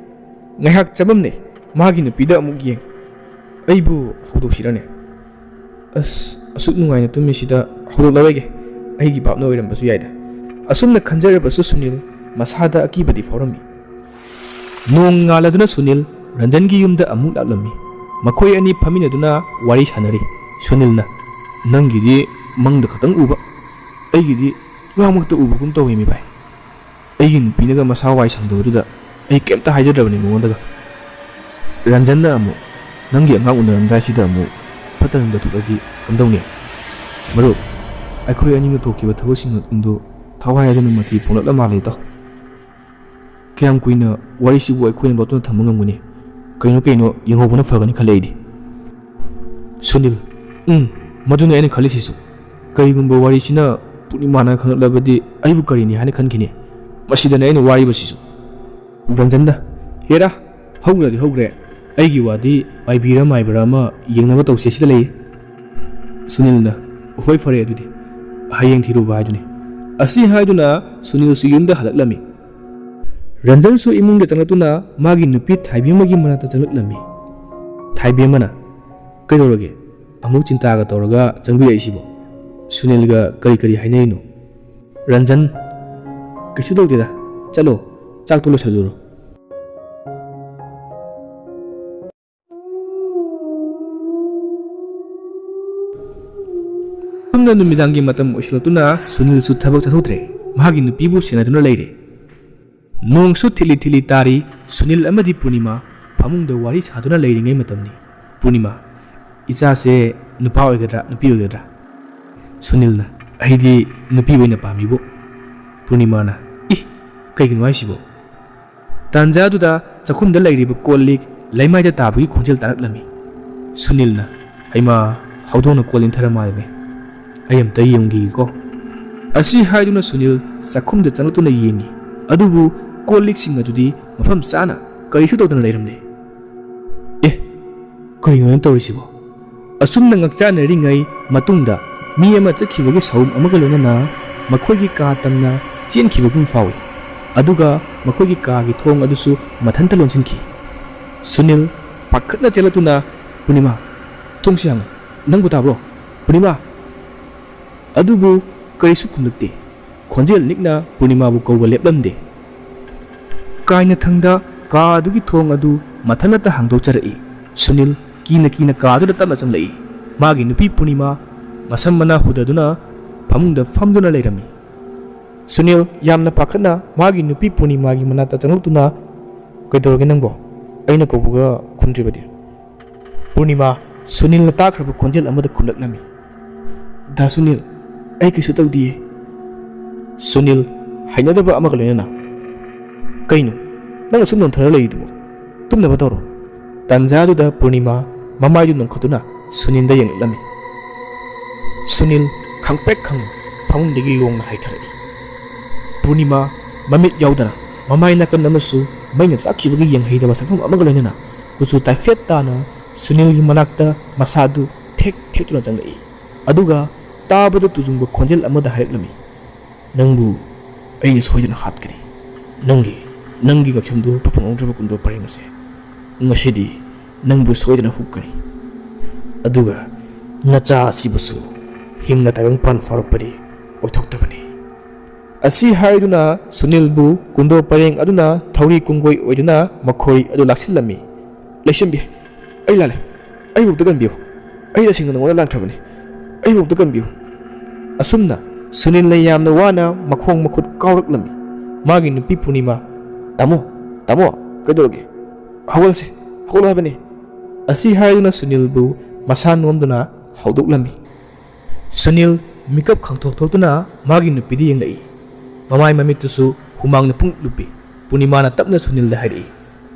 ꯉꯥꯏꯍꯥꯛ ꯆꯃꯝꯅꯩ꯫ ꯃꯥꯒꯤ ꯅꯨꯄꯤꯗ ꯑꯃꯨꯛ ꯌꯦꯡ, "ꯑꯩꯕꯨ ꯍꯧꯗꯣꯛꯁꯤꯔꯅꯦ? ꯑꯁ, ꯑꯁꯨꯛ ꯅꯨꯡꯉꯥꯏꯅ ꯇꯨꯝꯃꯤꯁꯤꯗ ꯍꯧꯗꯣꯛꯂꯔꯣꯏꯒꯦ꯫ ꯑꯩꯒꯤ ꯚꯥꯞꯅ ꯑꯣꯏꯔꯝꯕꯁꯨ ꯌꯥꯏꯗ꯫" ꯑꯁꯨꯝꯅ ꯈꯟꯖꯔꯕꯁꯨ ꯁꯨꯅꯤꯜ ꯃꯁꯥꯗ ꯑꯀꯤꯕꯗꯤ ꯐꯥꯎꯔꯝꯃꯤ꯫ ꯅꯣꯡ ꯉꯥꯜꯂꯗꯨꯅ ꯁꯨꯅꯤꯜ ꯔꯟꯖꯟꯒꯤ ꯌꯨꯝꯗ ꯑꯃꯨꯛ ꯂꯥꯛꯂꯝꯃꯤ꯫ ꯃꯈꯣꯏ ꯑꯅꯤ ꯐꯝꯃꯤꯟꯅꯗꯨꯅ ꯋꯥꯔꯤ ꯁꯥꯟꯅꯔꯤ꯫ ꯁꯨꯅꯤꯜꯅ, "ꯅꯪꯒꯤꯗꯤ ꯃꯪꯗ ꯈꯛꯇꯪ ꯎꯕ, ꯑꯩꯒꯤꯗꯤ ꯏꯃꯥꯡꯃꯛꯇ ꯎꯕꯒꯨꯝ ꯇꯧꯏꯃꯤ ꯚꯥꯏ꯫ ꯑꯩꯒꯤ ꯅꯨꯄꯤꯅꯒ ꯃꯁꯥ ꯋꯥꯏ ꯁꯪꯗꯕꯗꯨꯗ ꯑꯩ ꯀꯩꯝꯇ ꯍꯥꯏꯖꯗ꯭ꯔꯕꯅꯤ ꯃꯉꯣꯟꯗꯒ꯫" ꯔꯟꯖꯟꯅ ꯑꯃꯨꯛ, "ꯅꯪꯒꯤ ꯑꯉꯥꯡ ꯎꯅꯔꯝꯗꯥꯏꯁꯤꯗ ꯑꯃꯨꯛ ꯐꯠꯇ ꯅꯨꯡꯗ ꯊꯣꯛꯂꯗꯤ ꯀꯝꯗꯧꯅꯤ? ꯃꯔꯨꯞ, ꯑꯩꯈꯣꯏ ꯑꯅꯤꯅ ꯊꯣꯛꯈꯤꯕ ꯊꯕꯛꯁꯤꯡ ꯑꯗꯨ ꯊꯋꯥꯏ ꯍꯥꯏꯗꯅ ꯃꯆꯤ ꯄꯣꯛꯂꯛꯂ ꯃꯥꯜꯂꯦ ꯏꯇꯥꯎ꯫ ꯀꯌꯥꯝ ꯀꯨꯏꯅ ꯋꯥꯔꯤꯁꯤꯕꯨ ꯑꯩꯈꯣꯏꯅ ꯂꯣꯠꯇꯨꯅ ꯊꯝꯕ ꯉꯝꯒꯅꯤ? ꯀꯩꯅꯣ ꯀꯩꯅꯣ ꯌꯦꯡꯍꯧꯕꯅ ꯐꯒꯅꯤ ꯈꯜꯂꯦ ꯑꯩꯗꯤ꯫" ꯁꯨꯅꯤꯜ, "ꯎꯝ, ꯃꯗꯨꯅꯦ ꯑꯩꯅ ꯈꯜꯂꯤꯁꯤꯁꯨ꯫ "ꯀꯔꯤꯒꯨꯝꯕ ꯋꯥꯔꯤꯁꯤꯅ ꯄꯨꯔꯅꯤꯃꯥꯅ ꯈꯪꯂꯛꯂꯕꯗꯤ ꯑꯩꯕꯨ ꯀꯔꯤꯅꯤ ꯍꯥꯏꯅ ꯈꯟꯈꯤꯅꯤ? ꯃꯁꯤꯗꯅꯦ ꯑꯩꯅ ꯋꯥꯔꯤꯕꯁꯤꯁꯨ꯫" ꯔꯟꯖꯟꯅ, "ꯍꯦꯔꯥ, ꯍꯧꯈ꯭ꯔꯗꯤ ꯍꯧꯈ꯭ꯔꯦ꯫ ꯑꯩꯒꯤ ꯋꯥꯗꯤ ꯃꯥꯏꯕꯤꯔ ꯃꯥꯏꯕꯔ ꯑꯃ ꯌꯦꯡꯅꯕ ꯇꯧꯁꯦ ꯁꯤꯗ ꯂꯩꯌꯦ꯫" ꯁꯨꯅꯤꯜꯅ, "ꯍꯣꯏ, ꯐꯔꯦ ꯑꯗꯨꯗꯤ꯫ ꯍꯌꯦꯡ ꯊꯤꯔꯨꯕ ꯍꯥꯏꯗꯨꯅꯤ꯫" ꯑꯁꯤ ꯍꯥꯏꯗꯨꯅ ꯁꯨꯅꯤꯜꯁꯨ ꯌꯨꯝꯗ ꯍꯜꯂꯛꯂꯝꯃꯤ꯫ ꯔꯟꯖꯟꯁꯨ ꯏꯃꯨꯡꯗ ꯆꯪꯂꯛꯇꯨꯅ ꯃꯥꯒꯤ ꯅꯨꯄꯤ ꯊꯥꯏꯕꯦꯝꯃꯒꯤ ꯃꯅꯥꯛꯇ ꯆꯪꯂꯛꯂꯝꯃꯤ꯫ ꯊꯥꯏꯕꯦꯝꯃꯅ, "ꯀꯩꯗꯧꯔꯒꯦ? ꯑꯃꯨꯛ ꯆꯤꯟꯇꯥꯒ ꯇꯧꯔꯒ ꯆꯪꯕꯤꯔꯛꯏꯁꯤꯕꯣ?" ꯁꯨꯅꯤꯜꯒ ꯀꯔꯤ ꯀꯔꯤ ꯍꯥꯏꯅꯔꯤꯅꯣ? ꯔꯟꯖꯟ, "ꯀꯩꯁꯨ ꯇꯧꯗꯦꯗ, ꯆꯠꯂꯣ, ꯆꯥꯛꯇꯣ ꯂꯣꯏꯁꯜꯂꯨꯔꯣ꯫" ꯑꯁꯨꯝꯅ ꯅꯨꯃꯤꯗꯥꯡꯒꯤ ꯃꯇꯝ ꯑꯣꯏꯁꯤꯜꯂꯛꯇꯨꯅ ꯁꯨꯅꯤꯜꯁꯨ ꯊꯕꯛ ꯆꯠꯊꯣꯛꯇ꯭ꯔꯦ꯫ ꯃꯍꯥꯛꯀꯤ ꯅꯨꯄꯤꯕꯨ ꯁꯦꯟꯅꯗꯨꯅ ꯂꯩꯔꯦ꯫ ꯅꯣꯡꯁꯨ ꯊꯤꯠꯂꯤ ꯊꯤꯠꯂꯤ ꯇꯥꯔꯤ꯫ ꯁꯨꯅꯤꯜ ꯑꯃꯗꯤ ꯄꯨꯔꯅꯤꯃꯥ ꯐꯃꯨꯡꯗ ꯋꯥꯔꯤ ꯁꯥꯗꯨꯅ ꯂꯩꯔꯤꯉꯩ ꯃꯇꯝꯅꯤ꯫ ꯄꯨꯔꯅꯤꯃꯥ, "ꯏꯆꯥꯁꯦ ꯅꯨꯄꯥ ꯑꯣꯏꯒꯗ꯭ꯔꯥ, ꯅꯨꯄꯤ ꯑꯣꯏꯒꯗ꯭ꯔꯥ?" ꯁꯨꯅꯤꯜꯅ, "ꯑꯩꯗꯤ ꯅꯨꯄꯤ ꯑꯣꯏꯅ ꯄꯥꯝꯃꯤꯕꯣ꯫" ꯄꯨꯔꯅꯤꯃꯥꯅ, "ꯏ, ꯀꯩꯒꯤꯅꯣ ꯍꯥꯏꯁꯤꯕꯣ?" ꯇꯥꯟꯖꯥꯗꯨꯗ ꯆꯥꯛꯈꯨꯝꯗ ꯂꯩꯔꯤꯕ ꯀꯣꯜ ꯂꯤꯛ ꯂꯩꯃꯥꯏꯗ ꯇꯥꯕꯒꯤ ꯈꯣꯟꯖꯦꯜ ꯇꯥꯔꯛꯂꯝꯃꯤ꯫ ꯁꯨꯅꯤꯜꯅ, "ꯍꯩꯃꯥ, ꯍꯧꯗꯣꯡꯅ ꯀꯣꯜ ꯏꯟꯊꯔ ꯃꯥꯜꯂꯦꯅꯦ꯫ ꯑꯩ ꯑꯝꯇ ꯌꯦꯡꯈꯤꯒꯦꯀꯣ꯫" ꯑꯁꯤ ꯍꯥꯏꯗꯨꯅ ꯁꯨꯅꯤꯜ ꯆꯥꯛꯈꯨꯝꯗ ꯆꯪꯂꯛꯇꯨꯅ ꯌꯦꯡꯉꯤ꯫ ꯑꯗꯨꯕꯨ ꯀꯣꯜ ꯂꯤꯛꯁꯤꯡ ꯑꯗꯨꯗꯤ ꯃꯐꯝ ꯆꯥꯅ ꯀꯔꯤꯁꯨ ꯇꯧꯗꯅ ꯂꯩꯔꯝꯂꯦ꯫ "ꯑꯦ, ꯀꯔꯤꯅꯣ ꯇꯧꯔꯤꯁꯤꯕꯣ?" ꯑꯁꯨꯝꯅ ꯉꯛꯆꯥꯟꯅꯔꯤꯉꯩ ꯃꯇꯨꯡꯗ ꯃꯤ ꯑꯃ ꯆꯠꯈꯤꯕꯒꯤ ꯁꯥꯎꯝ ꯑꯃꯒ ꯂꯣꯏꯅꯅ ꯃꯈꯣꯏꯒꯤ ꯀꯥ ꯇꯝꯅ ꯆꯦꯟꯈꯤꯕꯒꯨꯝ ꯐꯥꯎꯏ꯫ ꯑꯗꯨꯒ ꯃꯈꯣꯏꯒꯤ ꯀꯥꯒꯤ ꯊꯣꯡ ꯑꯗꯨꯁꯨ ꯃꯊꯟꯇ ꯂꯣꯟꯁꯤꯟꯈꯤ꯫ ꯁꯨꯅꯤꯜ ꯄꯥꯈꯠꯅ ꯆꯦꯜꯂꯛꯇꯨꯅ, "ꯄꯨꯔꯅꯤꯃꯥ, ꯊꯣꯡꯁꯤ ꯍꯥꯡꯉꯨ꯫ ꯅꯪꯕꯨ ꯇꯥꯕ꯭ꯔꯣ? ꯄꯨꯔꯅꯤꯃꯥ!" ꯑꯗꯨꯕꯨ ꯀꯔꯤꯁꯨ ꯈꯨꯝꯂꯛꯇꯦ꯫ ꯈꯣꯟꯖꯦꯜ ꯅꯤꯛꯅ ꯄꯨꯔꯅꯤꯃꯥꯕꯨ ꯀꯧꯕ ꯂꯦꯞꯂꯝꯗꯦ꯫ ꯀꯥꯏꯅꯊꯪꯗ ꯀꯥ ꯑꯗꯨꯒꯤ ꯊꯣꯡ ꯑꯗꯨ ꯃꯊꯟꯇ ꯍꯥꯡꯗꯣꯛꯆꯔꯛꯏ꯫ ꯁꯨꯅꯤꯜ ꯀꯤꯅ ꯀꯤꯅ ꯀꯥ ꯑꯗꯨꯗ ꯇꯞꯅ ꯆꯪꯂꯛꯏ꯫ ꯃꯥꯒꯤ ꯅꯨꯄꯤ ꯄꯨꯔꯅꯤꯃꯥ ꯃꯁꯝ ꯃꯅꯥ ꯍꯨꯗꯗꯨꯅ ꯐꯃꯨꯡꯗ ꯐꯝꯗꯨꯅ ꯂꯩꯔꯝꯃꯤ꯫ ꯁꯨꯅꯤꯜ ꯌꯥꯝꯅ ꯄꯥꯈꯠꯅ ꯃꯥꯒꯤ ꯅꯨꯄꯤ ꯄꯨꯔꯅꯤꯃꯥꯒꯤ ꯃꯅꯥꯛꯇ ꯆꯪꯂꯛꯇꯨꯅ, "ꯀꯩꯗꯧꯔꯒꯦ ꯅꯪꯕꯣ? ꯑꯩꯅ ꯀꯧꯕꯒ ꯈꯨꯝꯗ꯭ꯔꯤꯕꯗꯤ?" ꯄꯨꯔꯅꯤꯃꯥ ꯁꯨꯅꯤꯜꯅ ꯇꯥꯈ꯭ꯔꯕ ꯈꯣꯟꯖꯦꯜ ꯑꯃꯗ ꯈꯨꯝꯂꯛꯂꯝꯃꯤ꯫ "ꯗꯥ ꯁꯨꯅꯤꯜ, ꯑꯩ ꯀꯩꯁꯨ ꯇꯧꯗꯤꯌꯦ꯫" ꯁꯨꯅꯤꯜ ꯍꯩꯅꯗꯕ ꯑꯃꯒ ꯂꯣꯏꯅꯅ, "ꯀꯩꯅꯣ ꯅꯪ ꯑꯁꯨꯝ ꯅꯣꯟꯊꯔ ꯂꯩꯔꯤꯗꯨꯕꯣ? ꯇꯨꯝꯅꯕ ꯇꯧꯔꯣ꯫" ꯇꯥꯟꯖꯥꯗꯨꯗ ꯄꯨꯔꯅꯤꯃꯥ ꯃꯃꯥꯏꯗꯨ ꯅꯣꯡꯈꯠꯇꯨꯅ ꯁꯨꯅꯤꯜꯗ ꯌꯦꯡꯂꯛꯂꯝꯃꯤ꯫ ꯁꯨꯅꯤꯜ ꯈꯪꯄ꯭ꯔꯦꯛ ꯈꯪ ꯐꯃꯨꯡꯗꯒꯤ ꯂꯣꯡꯅ ꯍꯥꯏꯊꯔꯛꯏ꯫ ꯄꯨꯔꯅꯤꯃꯥ ꯃꯃꯤꯠ ꯌꯥꯎꯗꯅ ꯃꯃꯥꯏ ꯅꯥꯀꯟ ꯑꯃꯁꯨ ꯃꯩꯅ ꯆꯥꯛꯈꯤꯕꯒꯤ ꯌꯦꯡꯍꯩꯗꯕ ꯁꯛꯐꯝ ꯑꯃꯒ ꯂꯣꯏꯅꯅ ꯀꯨꯆꯨ ꯇꯥꯏꯐꯦꯠ ꯇꯥꯅ ꯁꯨꯅꯤꯜꯒꯤ ꯃꯅꯥꯛꯇ ꯃꯁꯥꯗꯨ ꯊꯦꯛ ꯊꯦꯛꯇꯨꯅ ꯆꯪꯂꯛꯏ꯫ ꯑꯗꯨꯒ ꯇꯥꯕꯗ ꯇꯨꯖꯨꯡꯕ ꯈꯣꯟꯖꯦꯜ ꯑꯃꯗ ꯍꯥꯏꯔꯛꯂꯝꯃꯤ, "ꯅꯪꯕꯨ ꯑꯩꯅ ꯁꯣꯏꯗꯅ ꯍꯥꯠꯀꯅꯤ꯫ ꯅꯪꯒꯤ, ꯅꯪꯒꯤ ꯉꯛꯁꯝꯗꯨ ꯄꯛꯐꯝ ꯉꯝꯗ꯭ꯔꯕ ꯀꯨꯟꯗꯣ ꯄꯔꯦꯡ ꯑꯁꯦ ꯉꯁꯤꯗꯤ ꯅꯪꯕꯨ ꯁꯣꯏꯗꯅ ꯍꯨꯛꯀꯅꯤ꯫ ꯑꯗꯨꯒ ꯅꯆꯥ ꯑꯁꯤꯕꯨꯁꯨ ꯍꯤꯡꯅ ꯇꯥꯏꯕꯪꯄꯥꯟ ꯐꯥꯎꯔꯛꯄꯗꯤ ꯑꯣꯏꯊꯣꯛꯇꯕꯅꯤ"꯫ ꯑꯁꯤ ꯍꯥꯏꯗꯨꯅ ꯁꯨꯅꯤꯜꯕꯨ ꯀꯨꯟꯗꯣ ꯄꯔꯦꯡ ꯑꯗꯨꯅ ꯊꯧꯔꯤ ꯀꯨꯡꯒꯣꯏ ꯑꯣꯏꯗꯨꯅ ꯃꯈꯣꯏ ꯑꯗꯨ ꯂꯥꯛꯁꯤꯜꯂꯝꯃꯤ꯫ "ꯂꯩꯁꯤꯟꯕꯤ, ꯑꯩ ꯂꯥꯜꯂꯦ꯫ ꯑꯩꯕꯨ ꯑꯝꯇ ꯀꯟꯕꯤꯌꯨ꯫ ꯑꯩ ꯇꯁꯦꯡꯅ ꯅꯉꯣꯟꯗ ꯂꯥꯟꯈ꯭ꯔꯕꯅꯤ꯫ ꯑꯩꯕꯨ ꯑꯝꯇ ꯀꯟꯕꯤꯌꯨ"꯫ ꯑꯁꯨꯝꯅ ꯁꯨꯅꯤꯜꯅ ꯌꯥꯝꯅ ꯋꯥꯅ ꯃꯈꯣꯡ ꯃꯈꯨꯠ ꯀꯥꯎꯔꯛꯂꯝꯃꯤ꯫ ꯃꯥꯒꯤ ꯅꯨꯄꯤ ꯄꯨꯔꯅꯤꯃꯥ, "ꯇꯥꯃꯣ, ꯇꯥꯃꯣ, ꯀꯩꯗꯧꯔꯒꯦ? ꯍꯧꯒꯠꯂꯁꯤ, ꯍꯧꯒꯠꯂꯣ ꯍꯥꯏꯕꯅꯤ"꯫ ꯑꯁꯤ ꯍꯥꯏꯗꯨꯅ ꯁꯨꯅꯤꯜꯕꯨ ꯃꯁꯥ ꯅꯣꯝꯗꯨꯅ ꯍꯧꯗꯣꯛꯂꯝꯃꯤ꯫ ꯁꯨꯅꯤꯜ ꯃꯤꯀꯞ ꯈꯪꯊꯣꯛ ꯊꯣꯛꯇꯨꯅ ꯃꯥꯒꯤ ꯅꯨꯄꯤꯗ ꯌꯦꯡꯂꯛꯏ꯫ ꯃꯃꯥꯏ ꯃꯃꯤꯠꯇꯨꯁꯨ ꯍꯨꯃꯥꯡꯅ ꯄꯨꯡꯂꯨꯞ ꯂꯨꯞꯄꯤ꯫ ꯄꯨꯔꯅꯤꯃꯥꯅ ꯇꯞꯅ ꯁꯨꯅꯤꯜꯗ ꯍꯥꯏꯔꯛꯏ,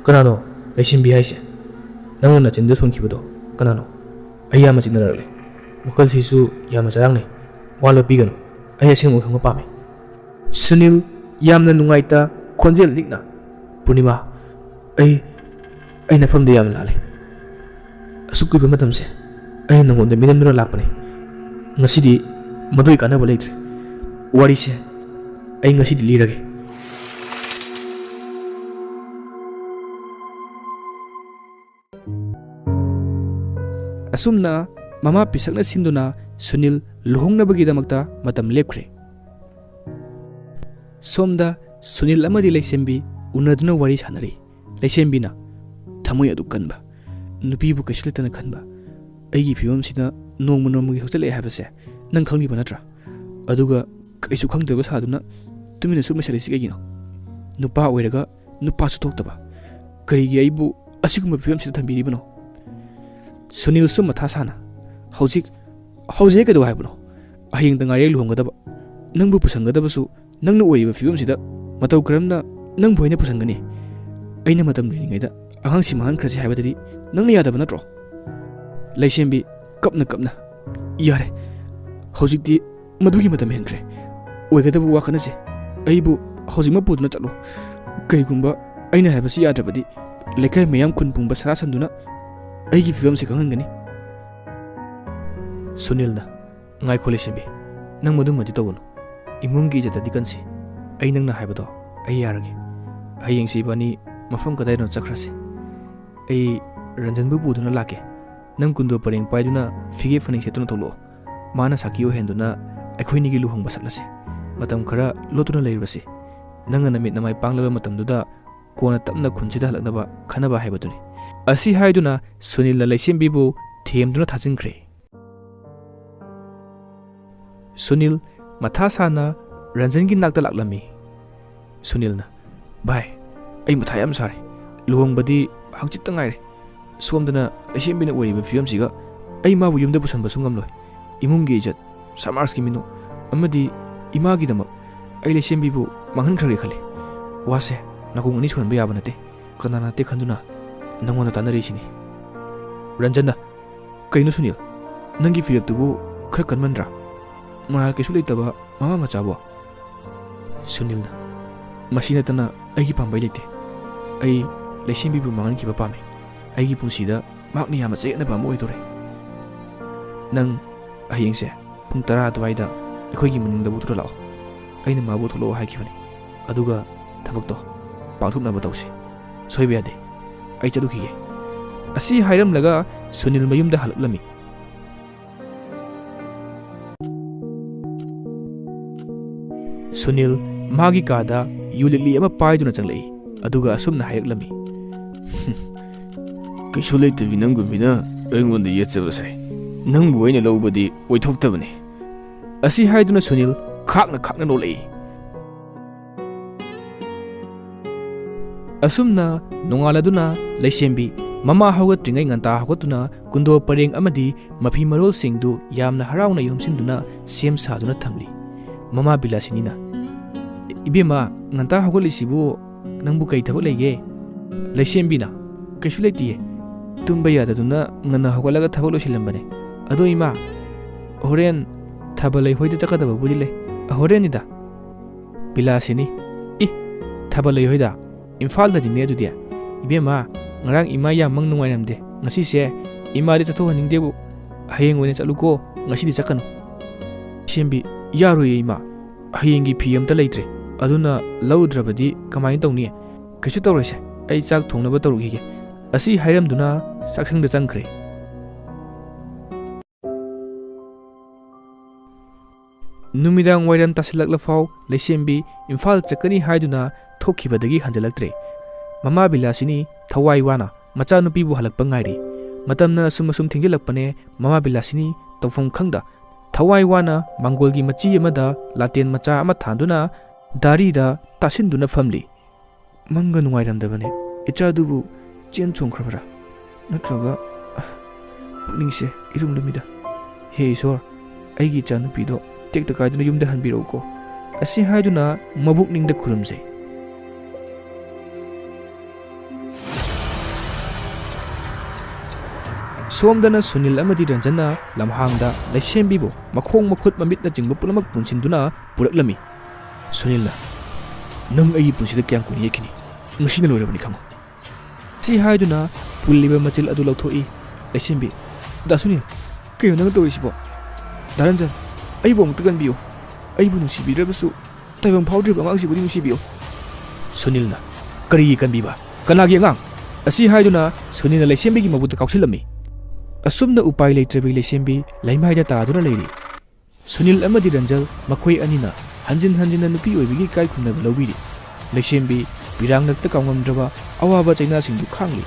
"ꯀꯅꯥꯅꯣ ꯂꯩꯁꯤꯟꯕꯤ ꯍꯥꯏꯁꯦ? ꯅꯪꯅ ꯅꯆꯤꯟꯗ ꯁꯣꯟꯈꯤꯕꯗꯣ ꯀꯅꯥꯅꯣ?" "ꯑꯩ ꯌꯥꯝꯅ ꯆꯤꯛꯅꯔꯛꯂꯦ꯫ ꯋꯥꯈꯜꯁꯤꯁꯨ ꯌꯥꯝꯅ ꯆꯔꯥꯡꯅꯩ꯫ ꯋꯥ ꯂꯣꯠꯄꯤꯒꯅꯨ꯫ ꯑꯩ ꯑꯁꯦꯡꯕ ꯈꯪꯕ ꯄꯥꯝꯃꯤ"꯫ ꯁꯨꯅꯤꯜ ꯌꯥꯝꯅ ꯅꯨꯡꯉꯥꯏꯇ ꯈꯣꯟꯖꯦꯜ ꯂꯤꯛꯅ, "ꯄꯨꯔꯅꯤꯃꯥ, ꯑꯩ, ꯑꯩ ꯅꯐꯝꯗ ꯌꯥꯝꯅ ꯂꯥꯜꯂꯦ꯫ ꯑꯁꯨꯛ ꯀꯨꯏꯕ ꯃꯇꯝꯁꯦ ꯑꯩꯅ ꯅꯉꯣꯟꯗ ꯃꯤꯔꯝꯗꯨꯅ ꯂꯥꯛꯄꯅꯤ꯫ ꯉꯁꯤꯗꯤ ꯃꯗꯨꯒꯤ ꯀꯥꯟꯅꯕ ꯂꯩꯇ꯭ꯔꯦ꯫ ꯋꯥꯔꯤꯁꯦ ꯑꯩ ꯉꯁꯤꯗꯤ ꯂꯤꯔꯒꯦ"꯫ ꯑꯁꯨꯝꯅ ꯃꯃꯥ ꯄꯤꯁꯛꯅ ꯁꯤꯟꯗꯨꯅ ꯁꯨꯅꯤꯜ ꯂꯨꯍꯣꯡꯅꯕꯒꯤꯗꯃꯛꯇ ꯃꯇꯝ ꯂꯦꯞꯈ꯭ꯔꯦ꯫ ꯁꯣꯝꯗ ꯁꯨꯅꯤꯜ ꯑꯃꯗꯤ ꯂꯩꯁꯦꯝꯕꯤ ꯎꯅꯗꯨꯅ ꯋꯥꯔꯤ ꯁꯥꯟꯅꯔꯤ꯫ ꯂꯩꯁꯦꯝꯕꯤꯅ ꯊꯃꯣꯏ ꯑꯗꯨ ꯀꯟꯕ, ꯅꯨꯄꯤꯕꯨ ꯀꯩꯁꯨ ꯂꯩꯇꯅ ꯈꯟꯕ, "ꯑꯩꯒꯤ ꯐꯤꯕꯝꯁꯤꯅ ꯅꯣꯡꯃ ꯅꯣꯡꯃꯒꯤ ꯁꯣꯛꯆꯜꯂꯛꯑꯦ ꯍꯥꯏꯕꯁꯦ ꯅꯪ ꯈꯪꯂꯤꯕ ꯅꯠꯇ꯭ꯔꯥ? ꯑꯗꯨꯒ ꯀꯔꯤꯁꯨ ꯈꯪꯗꯕ ꯁꯥꯗꯨꯅ ꯇꯨꯃꯤꯟꯅ ꯁꯨꯝ ꯂꯩꯁꯜꯂꯤꯁꯤ ꯀꯩꯒꯤꯅꯣ? ꯅꯨꯄꯥ ꯑꯣꯏꯔꯒ ꯅꯨꯄꯥꯁꯨ ꯊꯣꯛꯇꯕ, ꯀꯔꯤꯒꯤ ꯑꯩꯕꯨ ꯑꯁꯤꯒꯨꯝꯕ ꯐꯤꯕꯝꯁꯤꯗ ꯊꯝꯕꯤꯔꯤꯕꯅꯣ?" ꯁꯨꯅꯤꯜꯁꯨ ꯃꯊꯥ ꯁꯥꯅ, "ꯍꯧꯖꯤꯛ, ꯍꯧꯖꯤꯛ ꯑꯩ ꯀꯩꯗꯧ ꯍꯥꯏꯕꯅꯣ? ꯍꯌꯦꯡꯗ ꯉꯥꯏꯔꯦ ꯂꯨꯍꯣꯡꯒꯗꯕ꯫ ꯅꯪꯕꯨ ꯄꯨꯁꯟꯒꯗꯕꯁꯨ ꯅꯪꯅ ꯑꯣꯏꯔꯤꯕ ꯐꯤꯕꯝꯁꯤꯗ ꯃꯇꯧ ꯀꯔꯝꯅ ꯅꯪꯕꯨ ꯑꯩꯅ ꯄꯨꯁꯟꯒꯅꯤ? ꯑꯩꯅ ꯃꯇꯝ ꯂꯩꯔꯤꯉꯩꯗ ꯑꯉꯥꯡꯁꯤ ꯃꯥꯡꯍꯟꯈ꯭ꯔꯁꯤ ꯍꯥꯏꯕꯗꯗꯤ ꯅꯪꯅ ꯌꯥꯗꯕ ꯅꯠꯇ꯭ꯔꯣ?" ꯂꯩꯁꯦꯝꯕꯤ ꯀꯞꯅ ꯀꯞꯅ, "ꯌꯥꯔꯦ, ꯍꯧꯖꯤꯛꯇꯤ ꯃꯗꯨꯒꯤ ꯃꯇꯝ ꯍꯦꯟꯈ꯭ꯔꯦ꯫ ꯑꯣꯏꯒꯗꯕ ꯋꯥ ꯈꯟꯅꯁꯦ꯫ ꯑꯩꯕꯨ ꯍꯧꯖꯤꯛꯃꯛ ꯄꯨꯗꯨꯅ ꯆꯠꯂꯣ꯫ ꯀꯔꯤꯒꯨꯝꯕ ꯑꯩꯅ ꯍꯥꯏꯕꯁꯤ ꯌꯥꯗ꯭ꯔꯕꯗꯤ ꯂꯩꯀꯥꯏ ꯃꯌꯥꯝ ꯈꯨꯟ ꯄꯨꯝꯕ ꯁꯔꯥ ꯁꯟꯗꯨꯅ ꯑꯩꯒꯤ ꯐꯤꯕꯝꯁꯤ ꯈꯪꯍꯟꯒꯅꯤ꯫ ꯁꯨꯅꯤꯜꯅ, "ꯉꯥꯏꯈꯣ ꯂꯩꯁꯦꯝꯕꯤ, ꯅꯪ ꯃꯗꯨꯃꯗꯤ ꯇꯧꯒꯅꯨ꯫ ꯏꯃꯨꯡꯒꯤ ꯏꯖꯠꯇꯗꯤ ꯀꯟꯁꯤ꯫ ꯑꯩ ꯅꯪꯅ ꯍꯥꯏꯕꯗꯣ ꯑꯩ ꯌꯥꯔꯒꯦ꯫ ꯍꯌꯦꯡꯁꯤ ꯏꯕꯥꯅꯤ ꯃꯐꯝ ꯀꯗꯥꯏꯗꯅꯣ ꯆꯠꯈ꯭ꯔꯁꯤ꯫ ꯑꯩ ꯔꯟꯖꯟꯕꯨ ꯄꯨꯗꯨꯅ ꯂꯥꯛꯀꯦ꯫ ꯅꯪ ꯀꯨꯟꯗꯣ ꯄꯔꯦꯡ ꯄꯥꯏꯗꯨꯅ ꯐꯤꯒꯦ ꯐꯅꯦꯛ ꯁꯦꯠꯇꯨꯅ ꯊꯣꯛꯂꯛꯑꯣ꯫ ꯃꯥꯅ ꯁꯥꯈꯤ ꯑꯣꯏꯍꯟꯗꯨꯅ ꯑꯩꯈꯣꯏꯅꯤꯒꯤ ꯂꯨꯍꯣꯡꯕ ꯁꯛꯂꯁꯤ꯫ ꯃꯇꯝ ꯈꯔ ꯂꯣꯠꯇꯨꯅ ꯂꯩꯔꯨꯔꯁꯤ꯫ ꯅꯪꯅ ꯅꯃꯤꯠ ꯅꯃꯥꯏ ꯄꯥꯡꯂꯕ ꯃꯇꯝꯗꯨꯗ ꯀꯣꯟꯅ ꯇꯞꯅ ꯈꯨꯟꯁꯤꯗ ꯍꯜꯂꯛꯅꯕ ꯈꯟꯅꯕ ꯍꯥꯏꯕꯗꯨꯅꯤ"꯫ ꯑꯁꯤ ꯍꯥꯏꯗꯨꯅ ꯁꯨꯅꯤꯜꯅ ꯂꯩꯁꯦꯝꯕꯤꯕꯨ ꯊꯦꯝꯗꯨꯅ ꯊꯥꯖꯤꯟꯈ꯭ꯔꯦ꯫ ꯁꯨꯅꯤꯜ ꯃꯊꯥ ꯁꯥꯅ ꯔꯟꯖꯟꯒꯤ ꯅꯥꯛꯇ ꯂꯥꯛꯂꯝꯃꯤ꯫ ꯁꯨꯅꯤꯜꯅ, "ꯚꯥꯏ, ꯑꯩ ꯃꯊꯥ ꯌꯥꯝ ꯁꯥꯔꯦ꯫ ꯂꯨꯍꯣꯡꯕꯗꯤ ꯍꯪꯆꯤꯠꯇ ꯉꯥꯏꯔꯦ꯫ ꯁꯣꯝꯗꯅ ꯂꯩꯁꯦꯝꯕꯤꯅ ꯑꯣꯏꯔꯤꯕ ꯐꯤꯕꯝꯁꯤꯒ ꯑꯩ ꯃꯥꯕꯨ ꯌꯨꯝꯗ ꯄꯨꯁꯟꯕꯁꯨ ꯉꯝꯂꯣꯏ꯫ ꯏꯃꯨꯡꯒꯤ ꯏꯖꯠ, ꯁꯃꯥꯖꯀꯤ ꯃꯤꯅꯣꯛ ꯑꯃꯗꯤ ꯏꯃꯥꯒꯤꯗꯃꯛ ꯑꯩ ꯂꯩꯁꯦꯝꯕꯤꯕꯨ ꯃꯥꯡꯍꯟꯈ꯭ꯔꯒꯦ ꯈꯜꯂꯤ꯫ ꯋꯥꯁꯦ ꯅꯥꯀꯣꯡ ꯑꯅꯤ ꯁꯨꯍꯟꯕ ꯌꯥꯕ ꯅꯠꯇꯦ꯫ ꯀꯅꯥ ꯅꯠꯇꯦ ꯈꯟꯗꯨꯅ ꯅꯉꯣꯟꯗ ꯇꯥꯟꯅꯔꯤꯁꯤꯅꯤ"꯫ ꯔꯟꯖꯟꯅ, "ꯀꯩꯅꯣ ꯁꯨꯅꯤꯜ, ꯅꯪꯒꯤ ꯐꯤꯔꯦꯞꯇꯨꯕꯨ ꯈꯔ ꯀꯟꯃꯟꯗ꯭ꯔꯥ? ꯃꯔꯥꯜ ꯀꯩꯁꯨ ꯂꯩꯇꯕ ꯃꯃꯥ ꯃꯆꯥꯕꯨ"꯫ ꯁꯨꯅꯤꯜꯅ, "ꯃꯁꯤ ꯅꯠꯇꯅ ꯑꯩꯒꯤ ꯄꯥꯝꯕꯩ ꯂꯩꯇꯦ꯫ ꯑꯩ ꯂꯩꯁꯦꯝꯕꯤꯕꯨ ꯃꯥꯡꯍꯟꯈꯤꯕ ꯄꯥꯝꯃꯤ꯫ ꯑꯩꯒꯤ ꯄꯨꯟꯁꯤꯗ ꯃꯍꯥꯛꯅ ꯌꯥꯝꯅ ꯆꯌꯦꯠꯅꯕ ꯑꯃ ꯑꯣꯏꯗꯣꯔꯦ꯫ ꯅꯪ ꯍꯌꯦꯡꯁꯦ ꯄꯨꯡ ꯇꯔꯥ ꯑꯗꯨꯋꯥꯏꯗ ꯑꯩꯈꯣꯏꯒꯤ ꯃꯅꯤꯡꯗ ꯄꯨꯊꯣꯔ ꯂꯥꯛꯑꯣ꯫ ꯑꯩꯅ ꯃꯥꯕꯨ ꯊꯣꯛꯂꯛꯑꯣ ꯍꯥꯏꯈꯤꯕꯅꯤ꯫ ꯑꯗꯨꯒ ꯊꯕꯛꯇꯣ ꯄꯥꯡꯊꯣꯛꯅꯕ ꯇꯧꯁꯤ꯫ ꯁꯣꯏꯕ ꯌꯥꯗꯦ꯫ ꯑꯩ ꯆꯠꯂꯨꯈꯤꯒꯦ"꯫ ꯑꯁꯤ ꯍꯥꯏꯔꯝꯂꯒ ꯁꯨꯅꯤꯜ ꯃꯌꯨꯝꯗ ꯍꯜꯂꯛꯂꯝꯃꯤ꯫ ꯁꯨꯅꯤꯜ ꯃꯥꯒꯤ ꯀꯥꯗ ꯌꯨ ꯂꯤꯛꯂꯤ ꯑꯃ ꯄꯥꯏꯗꯨꯅ ꯆꯪꯂꯛꯏ꯫ ꯑꯗꯨꯒ ꯑꯁꯨꯝꯅ ꯍꯥꯏꯔꯛꯂꯝꯃꯤ, "ꯀꯩꯁꯨ ꯂꯩꯇꯕꯤ ꯅꯪꯒꯨꯝꯕꯤꯅ ꯑꯩꯉꯣꯟꯗ ꯌꯦꯠꯆꯕꯁꯦ ꯅꯪꯕꯨ ꯑꯩꯅ ꯂꯧꯕꯗꯤ ꯑꯣꯏꯊꯣꯛꯇꯕꯅꯤ"꯫ ꯑꯁꯤ ꯍꯥꯏꯗꯨꯅ ꯁꯨꯅꯤꯜ ꯈꯥꯛꯅ ꯈꯥꯛꯅ ꯅꯣꯛꯂꯛꯏ꯫ ꯑꯁꯨꯝꯅ ꯅꯣꯡꯉꯥꯜꯂꯗꯨꯅ ꯂꯩꯁꯦꯝꯕꯤ ꯃꯃꯥ ꯍꯧꯒꯠꯇ꯭ꯔꯤꯉꯩ ꯉꯟꯇꯥ ꯍꯧꯒꯠꯇꯨꯅ ꯀꯨꯟꯗꯣ ꯄꯔꯦꯡ ꯑꯃꯗꯤ ꯃꯐꯤ ꯃꯔꯣꯜꯁꯤꯡꯗꯨ ꯌꯥꯝꯅ ꯍꯔꯥꯎꯅ ꯌꯣꯝꯁꯤꯟꯗꯨꯅ ꯁꯦꯝ ꯁꯥꯗꯨꯅ ꯊꯝꯂꯤ꯫ ꯃꯃꯥ ꯕꯤꯂꯥꯁꯤꯅꯤꯅ, "ꯏꯕꯦꯝꯃ, ꯉꯟꯇꯥ ꯍꯧꯒꯠꯂꯤꯁꯤꯕꯨ ꯅꯪꯕꯨ ꯀꯩ ꯊꯕꯛ ꯂꯩꯒꯦ?" ꯂꯩꯁꯦꯝꯕꯤꯅ, "ꯀꯩꯁꯨ ꯂꯩꯇꯤꯌꯦ꯫ ꯇꯨꯝꯕ ꯌꯥꯗꯗꯨꯅ ꯉꯟꯅ ꯍꯧꯒꯠꯂꯒ ꯊꯕꯛ ꯂꯣꯏꯁꯤꯜꯂꯝꯕꯅꯦ꯫ ꯑꯗꯣ ꯏꯃꯥ, ꯍꯣꯔꯦꯟ" ꯊꯥꯕꯜꯂꯩ ꯍꯣꯏꯗ ꯆꯠꯀꯗꯕꯕꯨꯗꯤ ꯂꯩ꯫ ꯍꯣꯔꯦꯟꯅꯤꯗ꯫ ꯕꯤꯂꯥꯁꯤꯅꯤ, "ꯏ, ꯊꯥꯕꯜꯂꯩ ꯍꯣꯏꯗ? ꯏꯝꯐꯥꯜꯗꯗꯤꯅꯦ ꯑꯗꯨꯗꯤ? ꯏꯕꯦꯝꯃ, ꯉꯔꯥꯡ ꯏꯃꯥ ꯌꯥꯝ ꯃꯪ ꯅꯨꯡꯉꯥꯏꯔꯝꯗꯦ꯫ ꯉꯁꯤꯁꯦ ꯏꯃꯥꯗꯤ ꯆꯠꯊꯣꯛꯍꯟꯅꯤꯡꯗꯦꯕꯨ꯫ ꯍꯌꯦꯡ ꯑꯣꯏꯅ ꯆꯠꯂꯨꯀꯣ, ꯉꯁꯤꯗꯤ ꯆꯠꯀꯅꯨ꯫" ꯁꯦꯝꯕꯤ, "ꯌꯥꯔꯣꯏꯌꯦ ꯏꯃꯥ, ꯍꯌꯦꯡꯒꯤ ꯐꯤ ꯑꯝꯇ ꯂꯩꯇ꯭ꯔꯦ, ꯑꯗꯨꯅ ꯂꯧꯗ꯭ꯔꯕꯗꯤ ꯀꯃꯥꯏꯅ ꯇꯧꯅꯤ? ꯀꯩꯁꯨ ꯇꯧꯔꯣꯏꯁꯦ, ꯑꯩ ꯆꯥꯛ ꯊꯣꯡꯅꯕ ꯇꯧꯔꯨꯈꯤꯒꯦ꯫" ꯑꯁꯤ ꯍꯥꯏꯔꯝꯗꯨꯅ ꯆꯥꯛꯁꯪꯗ ꯆꯪꯈ꯭ꯔꯦ꯫ ꯅꯨꯃꯤꯗꯥꯡ ꯋꯥꯏꯔꯝ ꯇꯥꯁꯤꯜꯂꯛꯂꯐꯥꯎ ꯂꯩꯁꯦꯝꯕꯤ ꯏꯝꯐꯥꯜ ꯆꯠꯀꯅꯤ ꯍꯥꯏꯗꯨꯅ ꯊꯣꯛꯈꯤꯕꯗꯒꯤ ꯍꯟꯖꯤꯜꯂꯛꯇ꯭ꯔꯦ꯫ ꯃꯃꯥ ꯕꯤꯂꯥꯁꯤꯅꯤ ꯊꯋꯥꯏ ꯋꯥꯅ ꯃꯆꯥꯅꯨꯄꯤꯕꯨ ꯍꯜꯂꯛꯄ ꯉꯥꯏꯔꯤ꯫ ꯃꯇꯝꯅ ꯑꯁꯨꯝ ꯑꯁꯨꯝ ꯊꯦꯡꯖꯤꯜꯂꯛꯄꯅꯦ꯫ ꯃꯃꯥ ꯕꯤꯂꯥꯁꯤꯅꯤ ꯇꯧꯐꯝ ꯈꯪꯗ ꯊꯋꯥꯏ ꯋꯥꯅ ꯃꯥꯡꯒꯣꯜꯒꯤ ꯃꯆꯤ ꯑꯃꯗ ꯂꯥꯇꯦꯟ ꯃꯆꯥ ꯑꯃ ꯊꯥꯟꯗꯨꯅ ꯗꯥꯔꯤꯗ ꯇꯥꯁꯤꯟꯗꯨꯅ ꯐꯝꯂꯤ꯫ "ꯃꯪꯒ ꯅꯨꯡꯉꯥꯏꯔꯝꯗꯕꯅꯦ꯫ ꯏꯆꯥꯗꯨꯕꯨ ꯆꯦꯟ ꯆꯣꯡꯈ꯭ꯔꯕ꯭ꯔꯥ? ꯅꯠꯇ꯭ꯔꯒ, ꯑ, ꯄꯨꯛꯅꯤꯡꯁꯦ ꯏꯔꯨꯝ ꯂꯨꯝꯃꯤꯗ꯫ ꯍꯦ ꯏꯁꯣꯔ, ꯑꯩꯒꯤ ꯏꯆꯥꯅꯨꯄꯤꯗꯣ ꯇꯦꯛꯇ ꯀꯥꯏꯗꯅ ꯌꯨꯝꯗ ꯍꯟꯕꯤꯔꯛꯎꯀꯣ꯫" ꯑꯁꯤ ꯍꯥꯏꯗꯨꯅ ꯃꯕꯨꯛꯅꯤꯡꯗ ꯈꯨꯔꯨꯝꯖꯩ꯫ ꯁꯣꯝꯗꯅ ꯁꯨꯅꯤꯜ ꯑꯃꯗꯤ ꯔꯟꯖꯟꯅ ꯂꯝꯍꯥꯡꯗ ꯂꯩꯁꯦꯝꯕꯤꯕꯨ ꯃꯈꯣꯡ ꯃꯈꯨꯠ ꯃꯃꯤꯠꯅꯆꯤꯡꯕ ꯄꯨꯝꯅꯃꯛ ꯄꯨꯟꯁꯤꯟꯗꯨꯅ ꯄꯨꯔꯛꯂꯝꯃꯤ꯫ ꯁꯨꯅꯤꯜꯅ, "ꯅꯪ ꯑꯩꯒꯤ ꯄꯨꯟꯁꯤꯗ ꯀꯌꯥꯝ ꯀꯨꯏꯅ ꯌꯦꯠꯈꯤꯅꯤ? ꯉꯁꯤꯅ ꯂꯣꯏꯔꯕꯅꯤ ꯈꯪꯉꯨ꯫" ꯁꯤ ꯍꯥꯏꯗꯨꯅ ꯄꯨꯜꯂꯤꯕ ꯃꯆꯤꯜ ꯑꯗꯨ ꯂꯧꯊꯣꯛꯏ꯫ ꯂꯩꯁꯦꯝꯕꯤ, "ꯗꯥ ꯁꯨꯅꯤꯜ, ꯀꯩꯅꯣ ꯅꯪ ꯇꯧꯔꯤꯁꯤꯕꯣ? ꯗꯥ ꯔꯟꯖꯟ, ꯑꯩꯕꯨ ꯑꯃꯨꯛꯇ ꯀꯟꯕꯤꯌꯨ꯫ ꯑꯩꯕꯨ ꯅꯨꯡꯁꯤꯕꯤꯗ꯭ꯔꯕꯁꯨ ꯇꯥꯏꯕꯪ ꯐꯥꯎꯗ꯭ꯔꯤꯕ ꯑꯉꯥꯡꯁꯤꯕꯨꯗꯤ ꯅꯨꯡꯁꯤꯕꯤꯌꯨ꯫" ꯁꯨꯅꯤꯜꯅ, "ꯀꯔꯤꯒꯤ ꯀꯟꯕꯤꯕ? ꯀꯅꯥꯒꯤ ꯑꯉꯥꯡ?" ꯑꯁꯤ ꯍꯥꯏꯗꯨꯅ ꯁꯨꯅꯤꯜꯅ ꯂꯩꯁꯦꯝꯕꯤꯒꯤ ꯃꯕꯨꯛꯇ ꯀꯥꯎꯁꯤꯜꯂꯝꯃꯤ꯫ ꯑꯁꯨꯝꯅ ꯎꯄꯥꯏ ꯂꯩꯇ꯭ꯔꯕꯤ ꯂꯩꯁꯦꯝꯕꯤ ꯂꯩꯃꯥꯏꯗ ꯇꯥꯗꯨꯅ ꯂꯩꯔꯤ꯫ ꯁꯨꯅꯤꯜ ꯑꯃꯗꯤ ꯔꯟꯖꯜ ꯃꯈꯣꯏ ꯑꯅꯤꯅ ꯍꯟꯖꯤꯟ ꯍꯟꯖꯤꯟꯅ ꯅꯨꯄꯤ ꯑꯣꯏꯕꯒꯤ ꯏꯀꯥꯏ ꯈꯨꯝꯅꯕ ꯂꯧꯕꯤꯔꯤ꯫ ꯂꯩꯁꯦꯝꯕꯤ ꯄꯤꯔꯥꯡꯂꯛꯇ ꯀꯥꯎꯉꯝꯗ꯭ꯔꯕ ꯑꯋꯥꯕ ꯆꯩꯅꯥꯁꯤꯡꯗꯨ ꯈꯥꯡꯂꯤ꯫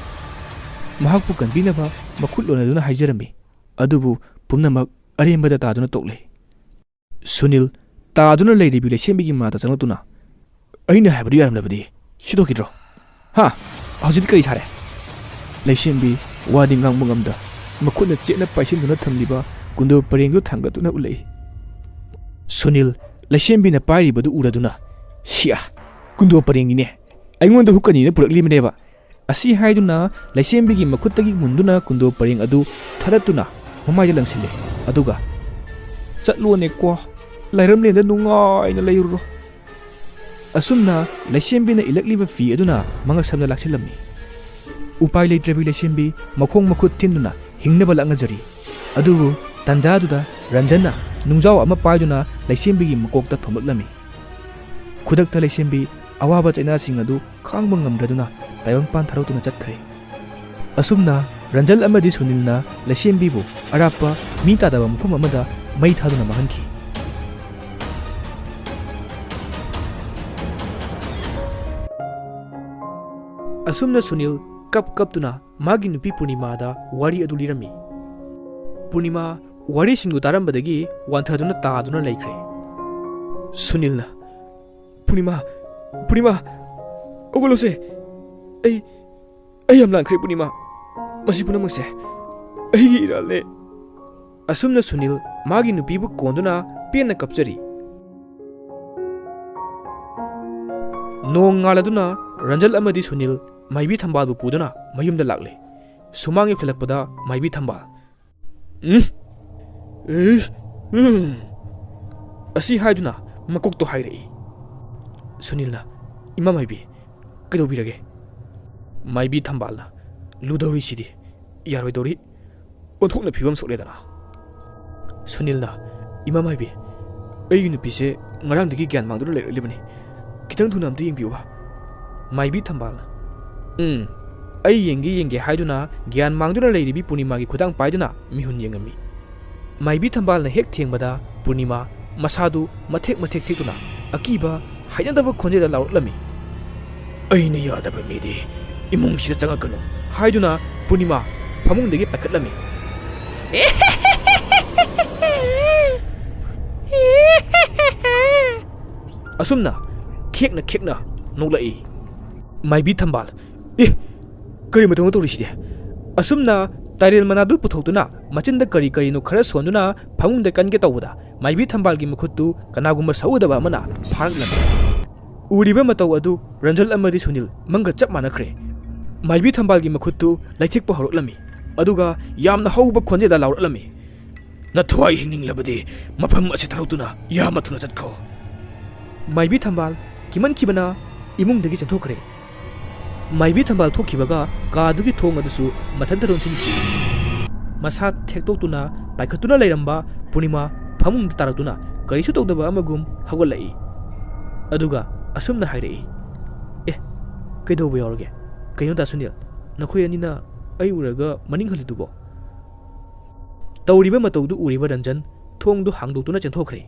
ꯃꯍꯥꯛꯄꯨ ꯀꯟꯕꯤꯅꯕ ꯃꯈꯨꯠ ꯂꯣꯟꯅꯗꯨꯅ ꯍꯥꯏꯖꯔꯝꯃꯤ, ꯑꯗꯨꯕꯨ ꯄꯨꯝꯅꯃꯛ ꯑꯔꯦꯝꯕꯗ ꯇꯥꯗꯨꯅ ꯇꯣꯛꯂꯦ꯫ ꯁꯨꯅꯤꯜ ꯇꯥꯗꯨꯅ ꯂꯩꯔꯤꯕꯤ ꯂꯩꯁꯦꯝꯕꯤꯒꯤ ꯃꯅꯥꯛꯇ ꯆꯪꯂꯛꯇꯨꯅ, "ꯑꯩꯅ ꯍꯥꯏꯕꯗꯨ ꯌꯥꯔꯝꯂꯕꯗꯤ ꯁꯤꯗꯣꯛꯈꯤꯗ꯭ꯔꯣ? ꯍꯥ? ꯍꯧꯖꯤꯛꯇꯤ ꯀꯔꯤ ꯁꯥꯔꯦ?" ꯂꯩꯁꯦꯝꯕꯤ ꯋꯥꯗꯤ ꯉꯥꯡꯕ ꯉꯝꯗ ꯃꯈꯨꯠꯅ ꯆꯦꯠꯅ ꯄꯥꯏꯁꯤꯟꯗꯨꯅ ꯊꯝꯂꯤꯕ ꯀꯨꯟꯗꯣ ꯄꯔꯦꯡꯗꯨ ꯊꯥꯡꯒꯠꯇꯨꯅ ꯎꯠꯂꯛꯏ꯫ ꯁꯨꯅꯤꯜ ꯂꯩꯁꯦꯝꯕꯤꯅ ꯄꯥꯏꯔꯤꯕꯗꯨ ꯎꯔꯗꯨꯅ, "ꯁꯤꯌꯥ, ꯀꯨꯟꯗꯣ ꯄꯔꯦꯡꯅꯤꯅꯦ꯫ ꯑꯩꯉꯣꯟꯗ ꯍꯨꯛꯀꯅꯤꯅ ꯄꯨꯔꯛꯂꯤꯕꯅꯦꯕ꯫" ꯑꯁꯤ ꯍꯥꯏꯗꯨꯅ ꯂꯩꯁꯦꯝꯕꯤꯒꯤ ꯃꯈꯨꯠꯇꯒꯤ ꯃꯨꯟꯗꯨꯅ ꯀꯨꯟꯗꯣ ꯄꯔꯦꯡ ꯑꯗꯨ ꯊꯥꯗꯠꯇꯨꯅ ꯃꯃꯥꯏꯗ ꯂꯪꯁꯤꯜꯂꯦ꯫ ꯑꯗꯨꯒ, ꯆꯠꯂꯣꯅꯦꯀꯣ, ꯂꯥꯏꯔꯝꯂꯦꯟꯗ ꯅꯨꯡꯉꯥꯏꯅ ꯂꯩꯔꯨꯔꯣ꯫ ꯑꯁꯨꯝꯅ ꯂꯩꯁꯦꯝꯕꯤꯅ ꯏꯜꯂꯛꯂꯤꯕ ꯐꯤ ꯑꯗꯨꯅ ꯃꯉꯛꯁꯝꯗ ꯂꯥꯛꯁꯤꯜꯂꯝꯃꯤ꯫ ꯎꯄꯥꯏ ꯂꯩꯇ꯭ꯔꯕꯤ ꯂꯩꯁꯦꯝꯕꯤ ꯃꯈꯣꯡ ꯃꯈꯨꯠ ꯊꯤꯟꯗꯨꯅ ꯍꯤꯡꯅꯕ ꯂꯥꯛꯅꯖꯔꯤ꯫ ꯑꯗꯨꯕꯨ ꯇꯟꯖꯥꯗꯨꯗ ꯔꯟꯖꯟꯅ ꯅꯨꯡꯖꯥꯎ ꯑꯃ ꯄꯥꯏꯗꯨꯅ ꯂꯩꯁꯦꯝꯕꯤꯒꯤ ꯃꯀꯣꯛꯇ ꯊꯣꯝꯂꯛꯂꯝꯃꯤ꯫ ꯈꯨꯗꯛꯇ ꯂꯩꯁꯦꯝꯕꯤ ꯑꯋꯥꯕ ꯆꯩꯅꯥꯁꯤꯡ ꯑꯗꯨ ꯈꯥꯡꯕ ꯉꯝꯗ꯭ꯔꯗꯨꯅ ꯇꯥꯏꯕꯪꯄꯥꯟ ꯊꯥꯗꯣꯛꯇꯨꯅ ꯆꯠꯈ꯭ꯔꯦ꯫ ꯑꯁꯨꯝꯅ ꯔꯟꯖꯟ ꯑꯃꯗꯤ ꯁꯨꯅꯤꯜꯅ ꯂꯩꯁꯦꯝꯕꯤꯕꯨ ꯑꯔꯥꯞꯄ ꯃꯤ ꯇꯥꯗꯕ ꯃꯐꯝ ꯑꯃꯗ ꯃꯩ ꯊꯥꯗꯨꯅ ꯃꯥꯡꯍꯟꯈꯤ꯫ ꯑꯁꯨꯝꯅ ꯁꯨꯅꯤꯜ ꯀꯞ ꯀꯞꯇꯨꯅ ꯃꯥꯒꯤ ꯅꯨꯄꯤ ꯄꯨꯔꯅꯤꯃꯥꯗ ꯋꯥꯔꯤ ꯑꯗꯨ ꯂꯤꯔꯝꯃꯤ꯫ ꯄꯨꯔꯅꯤꯃꯥ ꯋꯥꯔꯤꯁꯤꯡꯗꯨ ꯇꯥꯔꯝꯕꯗꯒꯤ ꯋꯥꯟꯊꯗꯨꯅ ꯇꯥꯗꯨꯅ ꯂꯩꯈ꯭ꯔꯦ꯫ ꯁꯨꯅꯤꯜꯅ, "ꯄꯨꯔꯅꯤꯃꯥ, ꯄꯨꯔꯅꯤꯃꯥ, ꯍꯧꯒꯠꯂꯣꯁꯦ꯫ ꯑꯩ, ꯑꯩ ꯌꯥꯝ ꯂꯥꯟꯈ꯭ꯔꯦ ꯄꯨꯔꯅꯤꯃꯥ꯫ ꯃꯁꯤ ꯄꯨꯝꯅꯃꯛꯁꯦ ꯑꯩꯒꯤ ꯏꯔꯥꯜꯅꯦ꯫" ꯑꯁꯨꯝꯅ ꯁꯨꯅꯤꯜ ꯃꯥꯒꯤ ꯅꯨꯄꯤꯕꯨ ꯀꯣꯟꯗꯨꯅ ꯄꯦꯟꯅ ꯀꯞꯆꯔꯤ꯫ ꯅꯣꯡ ꯉꯥꯜꯂꯗꯨꯅ ꯔꯟꯖꯜ ꯑꯃꯗꯤ ꯁꯨꯅꯤꯜ ꯃꯥꯏꯕꯤ ꯊꯝꯕꯥꯜꯕꯨ ꯄꯨꯗꯨꯅ ꯃꯌꯨꯝꯗ ꯂꯥꯛꯂꯦ꯫ ꯁꯨꯃꯥꯡ ꯌꯧꯁꯤꯜꯂꯛꯄꯗ ꯃꯥꯏꯕꯤ ꯊꯝꯕꯥꯜ, "ꯎꯝ? ꯏꯁ, ꯎꯝ?" ꯑꯁꯤ ꯍꯥꯏꯗꯨꯅ ꯃꯀꯣꯛꯇꯣ ꯍꯥꯏꯔꯛꯏ꯫ ꯁꯨꯅꯤꯜꯅ, "ꯏꯃꯥ ꯃꯥꯏꯕꯤ, ꯀꯩꯗꯧꯕꯤꯔꯒꯦ?" ꯃꯥꯏꯕꯤ ꯊꯝꯕꯥꯜꯅ, "ꯂꯨꯗꯧꯔꯤꯁꯤꯗꯤ ꯌꯥꯔꯣꯏꯗꯧꯔꯤ꯫ ꯑꯣꯟꯊꯣꯛꯅ ꯐꯤꯕꯝ ꯁꯣꯛꯂꯦꯗꯅ꯫" ꯁꯨꯅꯤꯜꯅ, "ꯏꯃꯥ ꯃꯥꯏꯕꯤ, ꯑꯩꯒꯤ ꯅꯨꯄꯤꯁꯦ ꯉꯔꯥꯡꯗꯒꯤ ꯒ꯭ꯌꯥꯟ ꯃꯥꯡꯗꯨꯅ ꯂꯩꯔꯛꯂꯤꯕꯅꯤ꯫ ꯈꯤꯇꯪ ꯊꯨꯅ ꯑꯝꯇ ꯌꯦꯡꯕꯤꯌꯨꯕ꯫" ꯃꯥꯏꯕꯤ ꯊꯝꯕꯥꯜꯅ, "ꯎꯝ, ꯑꯩ ꯌꯦꯡꯒꯦ ꯌꯦꯡꯒꯦ" ꯍꯥꯏꯗꯨꯅ ꯒ꯭ꯌꯥꯟ ꯃꯥꯡꯗꯨꯅ ꯂꯩꯔꯤꯕꯤ ꯄꯨꯔꯅꯤꯃꯥꯒꯤ ꯈꯨꯗꯥꯡ ꯄꯥꯏꯗꯨꯅ ꯃꯤꯍꯨꯟ ꯌꯦꯡꯉꯝꯃꯤ꯫ ꯃꯥꯏꯕꯤ ꯊꯝꯕꯥꯜꯅ ꯍꯦꯛ ꯊꯦꯡꯕꯗ ꯄꯨꯔꯅꯤꯃꯥ ꯃꯁꯥꯗꯨ ꯃꯊꯦꯛ ꯃꯊꯦꯛ ꯊꯦꯛꯇꯨꯅ ꯑꯀꯤꯕ ꯍꯩꯅꯗꯕ ꯈꯣꯟꯖꯦꯜꯗ ꯂꯥꯎꯔꯛꯂꯝꯃꯤ꯫ "ꯑꯩꯅ ꯌꯥꯗꯕ ꯃꯤꯗꯤ ꯏꯃꯨꯡꯁꯤꯗ ꯆꯪꯉꯛꯀꯅꯨ" ꯍꯥꯏꯗꯨꯅ ꯄꯨꯔꯅꯤꯃꯥ ꯐꯃꯨꯡꯗꯒꯤ ꯄꯥꯏꯈꯠꯂꯝꯃꯤ꯫ ꯑꯁꯨꯝꯅ ꯈꯦꯛꯅ ꯈꯦꯛꯅ ꯅꯣꯛꯂꯛꯏ꯫ ꯃꯥꯏꯕꯤ ꯊꯝꯕꯥꯜ, "ꯑꯦ, ꯀꯔꯤ ꯃꯇꯧꯅꯣ ꯇꯧꯔꯤꯁꯤꯗꯤ?" ꯑꯁꯨꯝꯅ ꯇꯥꯏꯔꯦꯜ ꯃꯅꯥꯗꯨ ꯄꯨꯊꯣꯛꯇꯨꯅ ꯃꯆꯤꯟꯗ ꯀꯔꯤ ꯀꯔꯤꯅꯣ ꯈꯔ ꯁꯣꯟꯗꯨꯅ ꯐꯃꯨꯡꯗ ꯀꯟꯒꯦ ꯇꯧꯕꯗ ꯃꯥꯏꯕꯤ ꯊꯝꯕꯥꯜꯒꯤ ꯃꯈꯨꯠꯇꯨ ꯀꯅꯥꯒꯨꯝꯕ ꯁꯎꯗꯕ ꯑꯃꯅ ꯐꯥꯔꯛꯂꯝꯃꯤ꯫ ꯎꯔꯤꯕ ꯃꯇꯧ ꯑꯗꯨ ꯔꯟꯖꯜ ꯑꯃꯗꯤ ꯁꯨꯅꯤꯜ ꯃꯪꯒ ꯆꯞ ꯃꯥꯟꯅꯈ꯭ꯔꯦ꯫ ꯃꯥꯏꯕꯤ ꯊꯝꯕꯥꯜꯒꯤ ꯃꯈꯨꯠꯇꯨ ꯂꯩꯊꯦꯛꯄ ꯍꯧꯔꯛꯂꯝꯃꯤ, ꯑꯗꯨꯒ ꯌꯥꯝꯅ ꯍꯧꯕ ꯈꯣꯟꯖꯦꯜꯗ ꯂꯥꯎꯔꯛꯂꯝꯃꯤ, ꯅꯊ꯭ꯋꯥꯏ ꯍꯤꯡꯅꯤꯡꯂꯕꯗꯤ ꯃꯐꯝ ꯑꯁꯤ ꯊꯥꯗꯣꯛꯇꯨꯅ ꯌꯥꯝꯅ ꯊꯨꯅ ꯆꯠꯈꯣ꯫ ꯃꯥꯏꯕꯤ ꯊꯝꯕꯥꯜ ꯀꯤꯃꯟꯈꯤꯕꯅ ꯏꯃꯨꯡꯗꯒꯤ ꯆꯦꯟꯊꯣꯛꯈ꯭ꯔꯦ꯫ ꯃꯥꯏꯕꯤ ꯊꯝꯕꯥꯜ ꯊꯣꯛꯈꯤꯕꯒ ꯀꯥꯗꯨꯒꯤ ꯊꯣꯡ ꯑꯗꯨꯁꯨ ꯃꯊꯟꯇ ꯂꯣꯟꯁꯤꯟꯈꯤ꯫ ꯃꯁꯥ ꯊꯦꯛꯇꯣꯛꯇꯨꯅ ꯄꯥꯏꯈꯠꯇꯨꯅ ꯂꯩꯔꯝꯕ ꯄꯨꯔꯅꯤꯃꯥ ꯐꯃꯨꯡꯗ ꯇꯥꯔꯛꯇꯨꯅ ꯀꯔꯤꯁꯨ ꯇꯧꯗꯕ ꯑꯃꯒꯨꯝ ꯍꯧꯒꯠꯂꯛꯏ꯫ ꯑꯗꯨꯒ ꯑꯁꯨꯝꯅ ꯍꯥꯏꯔꯛꯏ, "ꯑꯦ, ꯀꯩꯗꯧꯕ ꯌꯥꯎꯔꯒꯦ? ꯀꯩꯅꯣ ꯗꯥ ꯁꯨꯅꯤꯜ, ꯅꯈꯣꯏ ꯑꯅꯤꯅ ꯑꯩ ꯎꯔꯒ ꯃꯅꯤꯡ ꯍꯜꯂꯤꯗꯨꯕꯣ?" ꯇꯧꯔꯤꯕ ꯃꯇꯧꯗꯨ ꯎꯔꯤꯕ ꯔꯟꯖꯟ ꯊꯣꯡꯗꯨ ꯍꯥꯡꯗꯣꯛꯇꯨꯅ ꯆꯦꯟꯊꯣꯛꯈ꯭ꯔꯦ꯫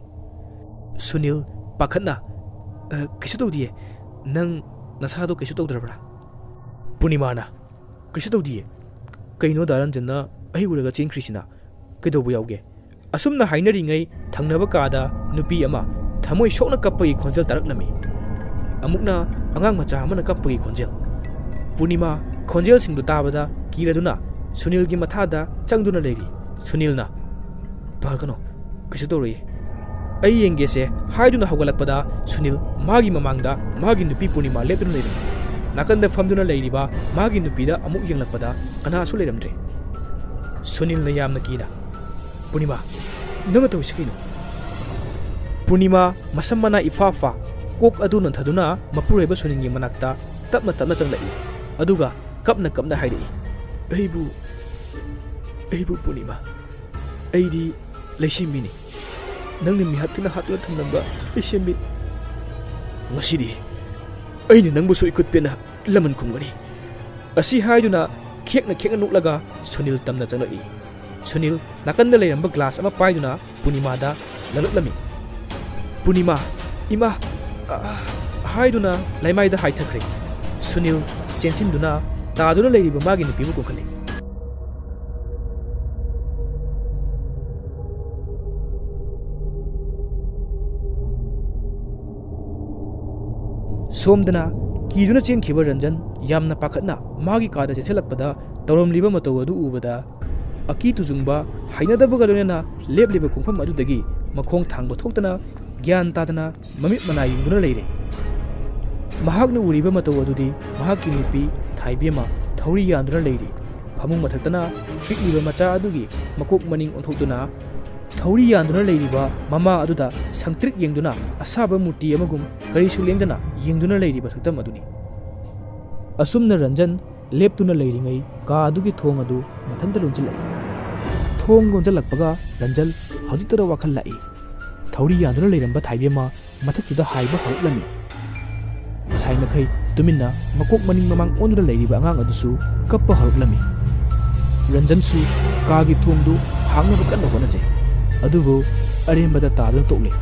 ꯁꯨꯅꯤꯜ ꯄꯥꯈꯠꯅ, "ꯑ, ꯀꯩꯁꯨ ꯇꯧꯗꯤꯌꯦ꯫ ꯅꯪ ꯅꯁꯥꯗꯣ ꯀꯩꯁꯨ ꯇꯧꯗ꯭ꯔꯕ꯭ꯔꯥ?" ꯄꯨꯔꯅꯤꯃꯥꯅ, "ꯀꯩꯁꯨ ꯇꯧꯗꯤꯌꯦ꯫ ꯀꯩꯅꯣ ꯗꯥ ꯔꯟꯖꯟꯅ ꯑꯩ ꯎꯔꯒ ꯆꯦꯟꯈ꯭ꯔꯤꯁꯤꯅ? ꯀꯩꯗꯧꯕ ꯌꯥꯎꯒꯦ?" ꯑꯁꯨꯝꯅ ꯍꯥꯏꯅꯔꯤꯉꯩ ꯊꯪꯅꯕ ꯀꯥꯗ ꯅꯨꯄꯤ ꯑꯃ ꯊꯃꯣꯏ ꯁꯣꯛꯅ ꯀꯞꯄꯒꯤ ꯈꯣꯟꯖꯦꯜ ꯇꯥꯔꯛꯂꯝꯃꯤ꯫ ꯑꯃꯨꯛꯅ ꯑꯉꯥꯡ ꯃꯆꯥ ꯑꯃꯅ ꯀꯞꯄꯒꯤ ꯈꯣꯟꯖꯦꯜ꯫ ꯄꯨꯔꯅꯤꯃꯥ ꯈꯣꯟꯖꯦꯜꯁꯤꯡꯗꯨ ꯇꯥꯕꯗ ꯀꯤꯔꯗꯨꯅ ꯁꯨꯅꯤꯜꯒꯤ ꯃꯊꯥꯗ ꯆꯪꯗꯨꯅ ꯂꯩꯔꯤ꯫ ꯁꯨꯅꯤꯜꯅ, "ꯄꯥꯈꯠꯀꯅꯣ, ꯀꯩꯁꯨ ꯇꯧꯔꯣꯏꯌꯦ, ꯑꯩ ꯌꯦꯡꯒꯦꯁꯦ" ꯍꯥꯏꯗꯨꯅ ꯍꯧꯒꯠꯂꯛꯄꯗ ꯁꯨꯅꯤꯜ ꯃꯥꯒꯤ ꯃꯃꯥꯡꯗ ꯃꯥꯒꯤ ꯅꯨꯄꯤ ꯄꯨꯔꯅꯤꯃꯥ ꯂꯦꯞꯇꯨꯅ ꯂꯩꯔꯝꯃꯤ꯫ ꯅꯥꯀꯟꯗ ꯐꯝꯗꯨꯅ ꯂꯩꯔꯤꯕ ꯃꯥꯒꯤ ꯅꯨꯄꯤꯗ ꯑꯃꯨꯛ ꯌꯦꯡꯂꯛꯄꯗ ꯀꯅꯥꯁꯨ ꯂꯩꯔꯝꯗ꯭ꯔꯦ꯫ ꯁꯨꯅꯤꯜꯅ ꯌꯥꯝꯅ ꯀꯤꯅ, "ꯄꯨꯔꯅꯤꯃꯥ, ꯅꯪꯅ ꯇꯧꯔꯤꯁꯤ ꯀꯩꯅꯣ?" ꯄꯨꯔꯅꯤꯃꯥ ꯃꯁꯝ ꯃꯅꯥ ꯏꯐꯥ ꯐꯥ, ꯀꯣꯛ ꯑꯗꯨ ꯅꯟꯊꯗꯨꯅ ꯃꯄꯨꯔꯣꯏꯕ ꯁꯨꯅꯤꯜꯒꯤ ꯃꯅꯥꯛꯇ ꯇꯞꯅ ꯇꯞꯅ ꯆꯪꯂꯛꯏ꯫ ꯑꯗꯨꯒ ꯀꯞꯅ ꯀꯞꯅ ꯍꯥꯏꯔꯛꯏ, "ꯑꯩꯕꯨ, ꯑꯩꯕꯨ ꯄꯨꯔꯅꯤꯃꯥ, ꯑꯩꯗꯤ ꯂꯩꯁꯦꯝꯕꯤꯅꯤ꯫ ꯅꯪꯅ ꯃꯤꯍꯥꯠꯇꯨꯅ ꯍꯥꯠꯇꯨꯅ ꯊꯝꯂꯝꯕ ꯂꯩꯁꯦꯝꯕꯤ꯫ ꯉꯁꯤꯗꯤ ꯑꯩꯅ ꯅꯪꯕꯨꯁꯨ ꯏꯀꯨꯠ ꯄꯦꯟꯅ ꯂꯃꯟ ꯈꯨꯝꯒꯅꯤ"꯫ ꯑꯁꯤ ꯍꯥꯏꯗꯨꯅ ꯈꯦꯛꯅ ꯈꯦꯛꯅ ꯅꯣꯛꯂꯒ ꯁꯨꯅꯤꯜ ꯇꯝꯅ ꯆꯪꯂꯛꯏ꯫ ꯁꯨꯅꯤꯜ ꯅꯥꯀꯟꯗ ꯂꯩꯔꯝꯕ ꯒ꯭ꯂꯥꯁ ꯑꯃ ꯄꯥꯏꯗꯨꯅ ꯄꯨꯔꯅꯤꯃꯥꯗ ꯂꯪꯂꯛꯂꯝꯃꯤ꯫ ꯄꯨꯔꯅꯤꯃꯥ, ꯏꯃꯥ, ꯑ, ꯍꯥꯏꯗꯨꯅ ꯂꯩꯃꯥꯏꯗ ꯍꯥꯏꯊꯈ꯭ꯔꯦ꯫ ꯁꯨꯅꯤꯜ ꯆꯦꯟꯁꯤꯟꯗꯨꯅ ꯇꯥꯗꯨꯅ ꯂꯩꯔꯤꯕ ꯃꯥꯒꯤ ꯅꯨꯄꯤꯕꯨ ꯀꯣꯟꯈꯠꯂꯤ꯫ ꯁꯣꯝꯗꯅ ꯀꯤꯗꯨꯅ ꯆꯦꯟꯈꯤꯕ ꯔꯟꯖꯟ ꯌꯥꯝꯅ ꯄꯥꯈꯠꯅ ꯃꯥꯒꯤ ꯀꯥꯗ ꯆꯦꯟꯁꯤꯜꯂꯛꯄꯗ ꯇꯧꯔꯝꯂꯤꯕ ꯃꯇꯧ ꯑꯗꯨ ꯎꯕꯗ ꯑꯀꯤ ꯇꯨꯖꯨꯡꯕ ꯍꯩꯅꯗꯕꯒ ꯂꯣꯏꯅꯅ ꯂꯦꯞꯂꯤꯕ ꯈꯣꯡꯐꯝ ꯑꯗꯨꯗꯒꯤ ꯃꯈꯣꯡ ꯊꯥꯡꯕ ꯊꯣꯛꯇꯅ ꯒ꯭ꯌꯥꯟ ꯇꯥꯗꯅ ꯃꯃꯤꯠ ꯃꯅꯥ ꯌꯨꯡꯗꯨꯅ ꯂꯩꯔꯦ꯫ ꯃꯍꯥꯛꯅ ꯎꯔꯤꯕ ꯃꯇꯧ ꯑꯗꯨꯗꯤ ꯃꯍꯥꯛꯀꯤ ꯅꯨꯄꯤ ꯊꯥꯏꯕꯦꯝꯃ ꯊꯧꯔꯤ ꯌꯥꯟꯗꯨꯅ ꯂꯩꯔꯤ꯫ ꯐꯃꯨꯡ ꯃꯊꯛꯇꯅ ꯄꯤꯛꯂꯤꯕ ꯃꯆꯥ ꯑꯗꯨꯒꯤ ꯃꯀꯣꯛ ꯃꯅꯤꯡ ꯑꯣꯟꯊꯣꯛꯇꯨꯅ ꯊꯧꯔꯤ ꯌꯥꯟꯗꯨꯅ ꯂꯩꯔꯤꯕ ꯃꯃꯥ ꯑꯗꯨꯗ ꯁꯪꯇ꯭ꯔꯤꯛ ꯌꯦꯡꯗꯨꯅ ꯑꯁꯥꯕ ꯃꯨꯔꯇꯤ ꯑꯃꯒꯨꯝ ꯀꯔꯤꯁꯨ ꯂꯦꯡꯗꯅ ꯌꯦꯡꯗꯨꯅ ꯂꯩꯔꯤꯕ ꯁꯛꯇꯝ ꯑꯗꯨꯅꯤ꯫ ꯑꯁꯨꯝꯅ ꯔꯟꯖꯟ ꯂꯦꯞꯇꯨꯅ ꯂꯩꯔꯤꯉꯩ ꯀꯥ ꯑꯗꯨꯒꯤ ꯊꯣꯡ ꯑꯗꯨ ꯃꯊꯟꯇ ꯂꯣꯟꯁꯤꯜꯂꯛꯏ꯫ ꯊꯣꯡ ꯂꯣꯟꯁꯤꯜꯂꯛꯄꯒ ꯔꯟꯖꯟ ꯍꯧꯖꯤꯛꯇꯗ ꯋꯥꯈꯜ ꯂꯥꯛꯏ꯫ ꯊꯧꯔꯤ ꯌꯥꯟꯗꯨꯅ ꯂꯩꯔꯝꯕ ꯊꯥꯏꯕꯦꯝꯃ ꯃꯊꯛꯇꯨꯗ ꯍꯥꯏꯕ ꯍꯧꯔꯛꯂꯝꯃꯤ꯫ ꯉꯁꯥꯏ ꯃꯈꯩ ꯇꯨꯃꯤꯟꯅ ꯃꯀꯣꯛ ꯃꯅꯤꯡ ꯃꯃꯥꯡ ꯑꯣꯟꯗꯨꯅ ꯂꯩꯔꯤꯕ ꯑꯉꯥꯡ ꯑꯗꯨꯁꯨ ꯀꯞꯄ ꯍꯧꯔꯛꯂꯝꯃꯤ꯫ ꯔꯟꯖꯟꯁꯨ ꯀꯥꯒꯤ ꯊꯣꯡꯗꯨ ꯍꯥꯡꯅꯕ ꯀꯟꯅ ꯍꯣꯠꯅꯖꯩ꯫ ꯑꯗꯨꯕꯨ ꯑꯔꯦꯝꯕꯗ ꯇꯥꯗꯨꯅ ꯇꯣꯛꯂꯦ꯫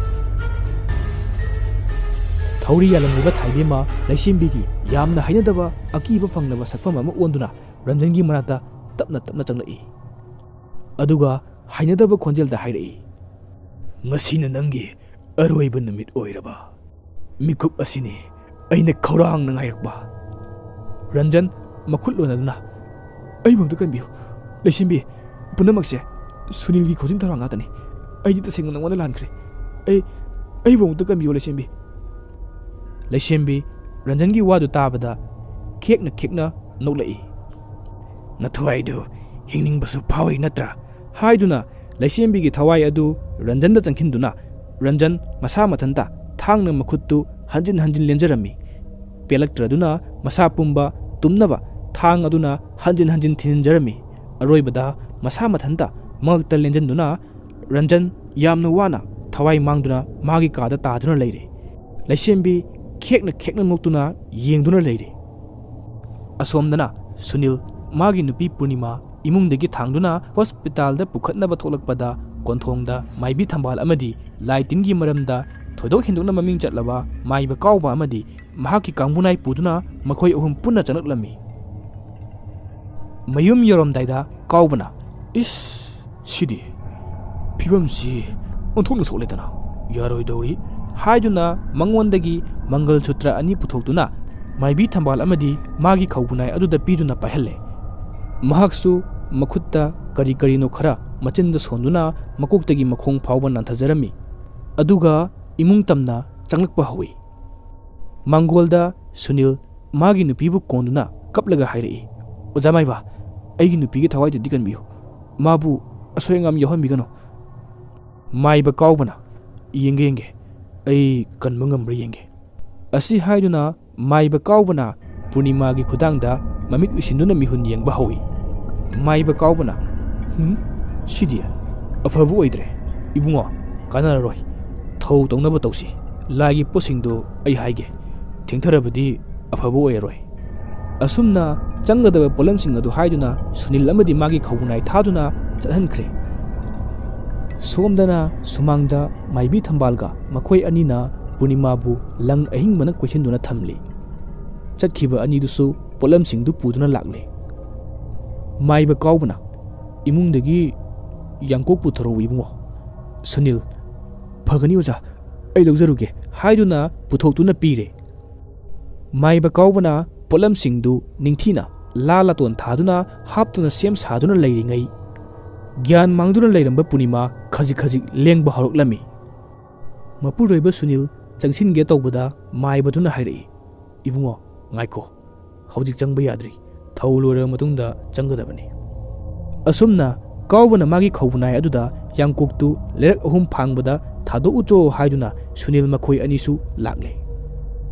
ꯊꯧꯔꯤ ꯌꯥꯜꯂꯝꯂꯤꯕ ꯊꯥꯏꯕꯦꯝꯃ ꯂꯩꯁꯦꯝꯕꯤꯒꯤ ꯌꯥꯝꯅ ꯍꯩꯅꯗꯕ ꯑꯀꯤꯕ ꯐꯪꯂꯕ ꯁꯛꯐꯝ ꯑꯃ ꯑꯣꯟꯗꯨꯅ ꯔꯟꯖꯟꯒꯤ ꯃꯅꯥꯛꯇ ꯇꯞꯅ ꯇꯞꯅ ꯆꯪꯂꯛꯏ꯫ ꯑꯗꯨꯒ ꯍꯩꯅꯗꯕ ꯈꯣꯟꯖꯦꯜꯗ ꯍꯥꯏꯔꯛꯏ, "ꯉꯁꯤꯅ ꯅꯪꯒꯤ ꯑꯔꯣꯏꯕ ꯅꯨꯃꯤꯠ ꯑꯣꯏꯔꯕ? ꯃꯤꯀꯨꯞ ꯑꯁꯤꯅꯤ ꯑꯩꯅ ꯈꯧꯔꯥꯡꯅ ꯉꯥꯏꯔꯛꯄ"꯫ ꯔꯟꯖꯟ ꯃꯈꯨꯠ ꯂꯣꯟꯅꯗꯨꯅ, "ꯑꯩꯕꯨ ꯑꯝꯇ ꯀꯟꯕꯤꯌꯨ, ꯂꯩꯁꯦꯝꯕꯤ꯫ ꯄꯨꯝꯅꯃꯛꯁꯦ ꯁꯨꯅꯤꯜꯒꯤ ꯈꯣꯟꯖꯤꯟ ꯊꯧꯔꯥꯡ ꯉꯥꯛꯇꯅꯤ꯫ ꯑꯩꯗꯤ ꯇꯁꯦꯡꯅ ꯅꯉꯣꯟꯗ ꯂꯥꯟꯈ꯭ꯔꯦ꯫ ꯑꯩ, ꯑꯩꯕꯨ ꯑꯃꯨꯛꯇ ꯀꯟꯕꯤꯌꯨ, ꯂꯩꯁꯦꯝꯕꯤ"꯫ ꯂꯩꯁꯦꯝꯕꯤ ꯔꯟꯖꯟꯒꯤ ꯋꯥꯗꯨ ꯇꯥꯕꯗ ꯈꯦꯛꯅ ꯈꯦꯛꯅ ꯅꯣꯛꯂꯛꯏ꯫ "ꯅꯊꯋꯥꯏꯗꯨ ꯍꯤꯡꯅꯤꯡꯕꯁꯨ ꯐꯥꯎꯔꯤ ꯅꯠꯇ꯭ꯔꯥ?" ꯍꯥꯏꯗꯨꯅ ꯂꯩꯁꯦꯝꯕꯤꯒꯤ ꯊꯋꯥꯏ ꯑꯗꯨ ꯔꯟꯖꯟꯗ ꯆꯪꯈꯤꯟꯗꯨꯅ ꯔꯟꯖꯟ ꯃꯁꯥ ꯃꯊꯟꯇ ꯊꯥꯡꯅ ꯃꯈꯨꯠꯇꯨ ꯍꯟꯖꯤꯟ ꯍꯟꯖꯤꯟ ꯂꯦꯟꯖꯔꯝꯃꯤ꯫ ꯄꯦꯜꯂꯛꯇ꯭ꯔꯗꯨꯅ ꯃꯁꯥ ꯄꯨꯝꯕ ꯇꯨꯝꯅꯕ ꯊꯥꯡ ꯑꯗꯨꯅ ꯍꯟꯖꯤꯟ ꯍꯟꯖꯤꯟ ꯊꯤꯟꯖꯤꯟꯖꯔꯝꯃꯤ꯫ ꯑꯔꯣꯏꯕꯗ ꯃꯁꯥ ꯃꯊꯟꯇ ꯃꯉꯛꯇ ꯂꯦꯟꯖꯟꯗꯨꯅ ꯔꯟꯖꯟ ꯌꯥꯝꯅ ꯋꯥꯅ ꯊꯋꯥꯏ ꯃꯥꯡꯗꯨꯅ ꯃꯥꯒꯤ ꯀꯥꯗ ꯇꯥꯗꯨꯅ ꯂꯩꯔꯦ꯫ ꯂꯩꯁꯦꯝꯕꯤ ꯈꯦꯛꯅ ꯈꯦꯛꯅ ꯅꯣꯛꯇꯨꯅ ꯌꯦꯡꯗꯨꯅ ꯂꯩꯔꯦ꯫ ꯑꯁꯣꯝꯗꯅ ꯁꯨꯅꯤꯜ ꯃꯥꯒꯤ ꯅꯨꯄꯤ ꯄꯨꯔꯅꯤꯃꯥ ꯏꯃꯨꯡꯗꯒꯤ ꯊꯥꯡꯗꯨꯅ ꯍꯣꯁꯄꯤꯇꯥꯜꯗ ꯄꯨꯈꯠꯅꯕ ꯊꯣꯛꯂꯛꯄꯗ ꯀꯣꯟꯊꯣꯡꯗ ꯃꯥꯏꯕꯤ ꯊꯝꯕꯥꯜ ꯑꯃꯗꯤ ꯂꯥꯏ ꯇꯤꯟꯒꯤ ꯃꯔꯝꯗ ꯊꯣꯏꯗꯣꯛ ꯍꯦꯟꯗꯣꯛꯅ ꯃꯃꯤꯡ ꯆꯠꯂꯕ ꯃꯥꯏꯕ ꯀꯥꯎꯕ ꯑꯃꯗꯤ ꯃꯍꯥꯛꯀꯤ ꯀꯥꯡꯕꯨꯅꯥꯏ ꯄꯨꯗꯨꯅ ꯃꯈꯣꯏ ꯑꯍꯨꯝ ꯄꯨꯟꯅ ꯆꯪꯂꯛꯂꯝꯃꯤ꯫ ꯃꯌꯨꯝ ꯌꯧꯔꯝꯗꯥꯏꯗ ꯀꯥꯎꯕꯅ, "ꯏꯁ, ꯁꯤꯗꯤ ꯐꯤꯕꯝꯁꯤ ꯑꯣꯟꯊꯣꯛꯅ ꯁꯣꯛꯂꯦꯗꯅ, ꯌꯥꯔꯣꯏꯗꯧꯔꯤ" ꯍꯥꯏꯗꯨꯅ ꯃꯉꯣꯟꯗꯒꯤ ꯃꯪꯒꯜ ꯁꯨꯇ꯭ꯔ ꯑꯅꯤ ꯄꯨꯊꯣꯛꯇꯨꯅ ꯃꯥꯏꯕꯤ ꯊꯝꯕꯥꯜ ꯑꯃꯗꯤ ꯃꯥꯒꯤ ꯈꯧꯕꯨꯅꯥꯏ ꯑꯗꯨꯗ ꯄꯤꯗꯨꯅ ꯄꯥꯏꯍꯜꯂꯦ꯫ ꯃꯍꯥꯛꯁꯨ ꯃꯈꯨꯠꯇ ꯀꯔꯤ ꯀꯔꯤꯅꯣ ꯈꯔ ꯃꯆꯤꯟꯗ ꯁꯣꯟꯗꯨꯅ ꯃꯀꯣꯛꯇꯒꯤ ꯃꯈꯣꯡ ꯐꯥꯎꯕ ꯅꯥꯟꯊꯖꯔꯝꯃꯤ꯫ ꯑꯗꯨꯒ ꯏꯃꯨꯡ ꯇꯝꯅ ꯆꯪꯂꯛꯄ ꯍꯧꯏ꯫ ꯃꯥꯡꯒꯣꯜꯗ ꯁꯨꯅꯤꯜ ꯃꯥꯒꯤ ꯅꯨꯄꯤꯕꯨ ꯀꯣꯟꯗꯨꯅ ꯀꯞꯂꯒ ꯍꯥꯏꯔꯛꯏ, "ꯑꯣꯖꯥ ꯃꯥꯏꯕ, ꯑꯩꯒꯤ ꯅꯨꯄꯤꯒꯤ ꯊꯋꯥꯏꯗꯨꯗꯤ ꯀꯟꯕꯤꯌꯨ꯫ ꯃꯥꯕꯨ ꯑꯁꯣꯏ ꯑꯉꯥꯝ ꯌꯥꯎꯍꯟꯕꯤꯒꯅꯨ"꯫ ꯃꯥꯏꯕ ꯀꯥꯎꯕꯅ, "ꯌꯦꯡꯒꯦ, ꯌꯦꯡꯒꯦ, ꯑꯩ ꯀꯟꯕ ꯉꯝꯕ꯭ꯔꯥ ꯌꯦꯡꯒꯦ"꯫ ꯑꯁꯤ ꯍꯥꯏꯗꯨꯅ ꯃꯥꯏꯕ ꯀꯥꯎꯕꯅ ꯄꯨꯔꯅꯤꯃꯥꯒꯤ ꯈꯨꯗꯥꯡꯗ ꯃꯃꯤꯠ ꯎꯏꯁꯤꯟꯗꯨꯅ ꯃꯤꯍꯨꯟ ꯌꯦꯡꯕ ꯍꯧꯏ꯫ ꯃꯥꯏꯕ ꯀꯥꯎꯕꯅ, "ꯍꯨꯝ, ꯁꯤꯗꯤ ꯑꯐꯕ ꯑꯣꯏꯗ꯭ꯔꯦ꯫ ꯏꯕꯨꯡꯉꯣ, ꯀꯥꯟꯅꯔꯔꯣꯏ꯫ ꯊꯧ ꯇꯧꯅꯕ ꯇꯧꯁꯤ꯫ ꯂꯥꯏꯒꯤ ꯄꯣꯠꯁꯤꯡꯗꯨ ꯑꯩ ꯍꯥꯏꯒꯦ꯫ ꯊꯦꯡꯊꯔꯕꯗꯤ ꯑꯐꯕ ꯑꯣꯏꯔꯔꯣꯏ"꯫ ꯑꯁꯨꯝꯅ ꯆꯪꯒꯗꯕ ꯄꯣꯠꯂꯝꯁꯤꯡ ꯑꯗꯨ ꯍꯥꯏꯗꯨꯅ ꯁꯨꯅꯤꯜ ꯑꯃꯗꯤ ꯃꯥꯒꯤ ꯈꯧꯕꯨꯅꯥꯏ ꯊꯥꯗꯨꯅ ꯆꯠꯍꯟꯈ꯭ꯔꯦ꯫ ꯁꯣꯝꯗꯅ ꯁꯨꯃꯥꯡꯗ ꯃꯥꯏꯕꯤ ꯊꯝꯕꯥꯜꯒ ꯃꯈꯣꯏ ꯑꯅꯤꯅ ꯄꯨꯔꯅꯤꯃꯥꯕꯨ ꯂꯪ ꯑꯍꯤꯡꯕꯅ ꯀꯣꯏꯁꯤꯟꯗꯨꯅ ꯊꯝꯂꯤ꯫ ꯆꯠꯈꯤꯕ ꯑꯅꯤꯗꯨꯁꯨ ꯄꯣꯠꯂꯝꯁꯤꯡꯗꯨ ꯄꯨꯗꯨꯅ ꯂꯥꯛꯂꯦ꯫ ꯃꯥꯏꯕ ꯀꯥꯎꯕꯅ, "ꯏꯃꯨꯡꯗꯒꯤ ꯌꯥꯡꯀꯣꯛ ꯄꯨꯊꯣꯔꯛꯎ ꯏꯕꯨꯡꯉꯣ"꯫ ꯁꯨꯅꯤꯜ, "ꯐꯒꯅꯤ ꯑꯣꯖꯥ, ꯑꯩ ꯂꯧꯖꯔꯨꯒꯦ" ꯍꯥꯏꯗꯨꯅ ꯄꯨꯊꯣꯛꯇꯨꯅ ꯄꯤꯔꯦ꯫ ꯃꯥꯏꯕ ꯀꯥꯎꯕꯅ ꯄꯣꯠꯂꯝꯁꯤꯡꯗꯨ ꯅꯤꯡꯊꯤꯅ ꯂꯥ ꯂꯥꯇꯣꯟ ꯊꯥꯗꯨꯅ ꯍꯥꯞꯇꯨꯅ ꯁꯦꯝ ꯁꯥꯗꯨꯅ ꯂꯩꯔꯤꯉꯩ, ꯒ꯭ꯌꯥꯟ ꯃꯥꯡꯗꯨꯅ ꯂꯩꯔꯝꯕ ꯄꯨꯔꯅꯤꯃꯥ ꯈꯖꯤꯛ ꯈꯖꯤꯛ ꯂꯦꯡꯕ ꯍꯧꯔꯛꯂꯝꯃꯤ꯫ ꯃꯄꯨꯔꯣꯏꯕ ꯁꯨꯅꯤꯜ ꯆꯪꯁꯤꯟꯒꯦ ꯇꯧꯕꯗ ꯃꯥꯏꯕꯗꯨꯅ ꯍꯥꯏꯔꯛꯏ, "ꯏꯕꯨꯡꯉꯣ, ꯉꯥꯏꯈꯣ, ꯍꯧꯖꯤꯛ ꯆꯪꯕ ꯌꯥꯗ꯭ꯔꯤ, ꯊꯧ ꯂꯣꯏꯔꯕ ꯃꯇꯨꯡꯗ ꯆꯪꯒꯗꯕꯅꯤ"꯫ ꯑꯁꯨꯝꯅ ꯀꯥꯎꯕꯅ ꯃꯥꯒꯤ ꯈꯧꯕꯨꯅꯥꯏ ꯑꯗꯨꯗ ꯌꯥꯡꯀꯣꯛꯇꯨ ꯂꯩꯔꯛ ꯑꯍꯨꯝ ꯐꯥꯡꯕꯗ ꯊꯥꯗꯣꯛꯎꯆꯣ ꯍꯥꯏꯗꯨꯅ ꯁꯨꯅꯤꯜ ꯃꯈꯣꯏ ꯑꯅꯤꯁꯨ ꯂꯥꯛꯂꯦ꯫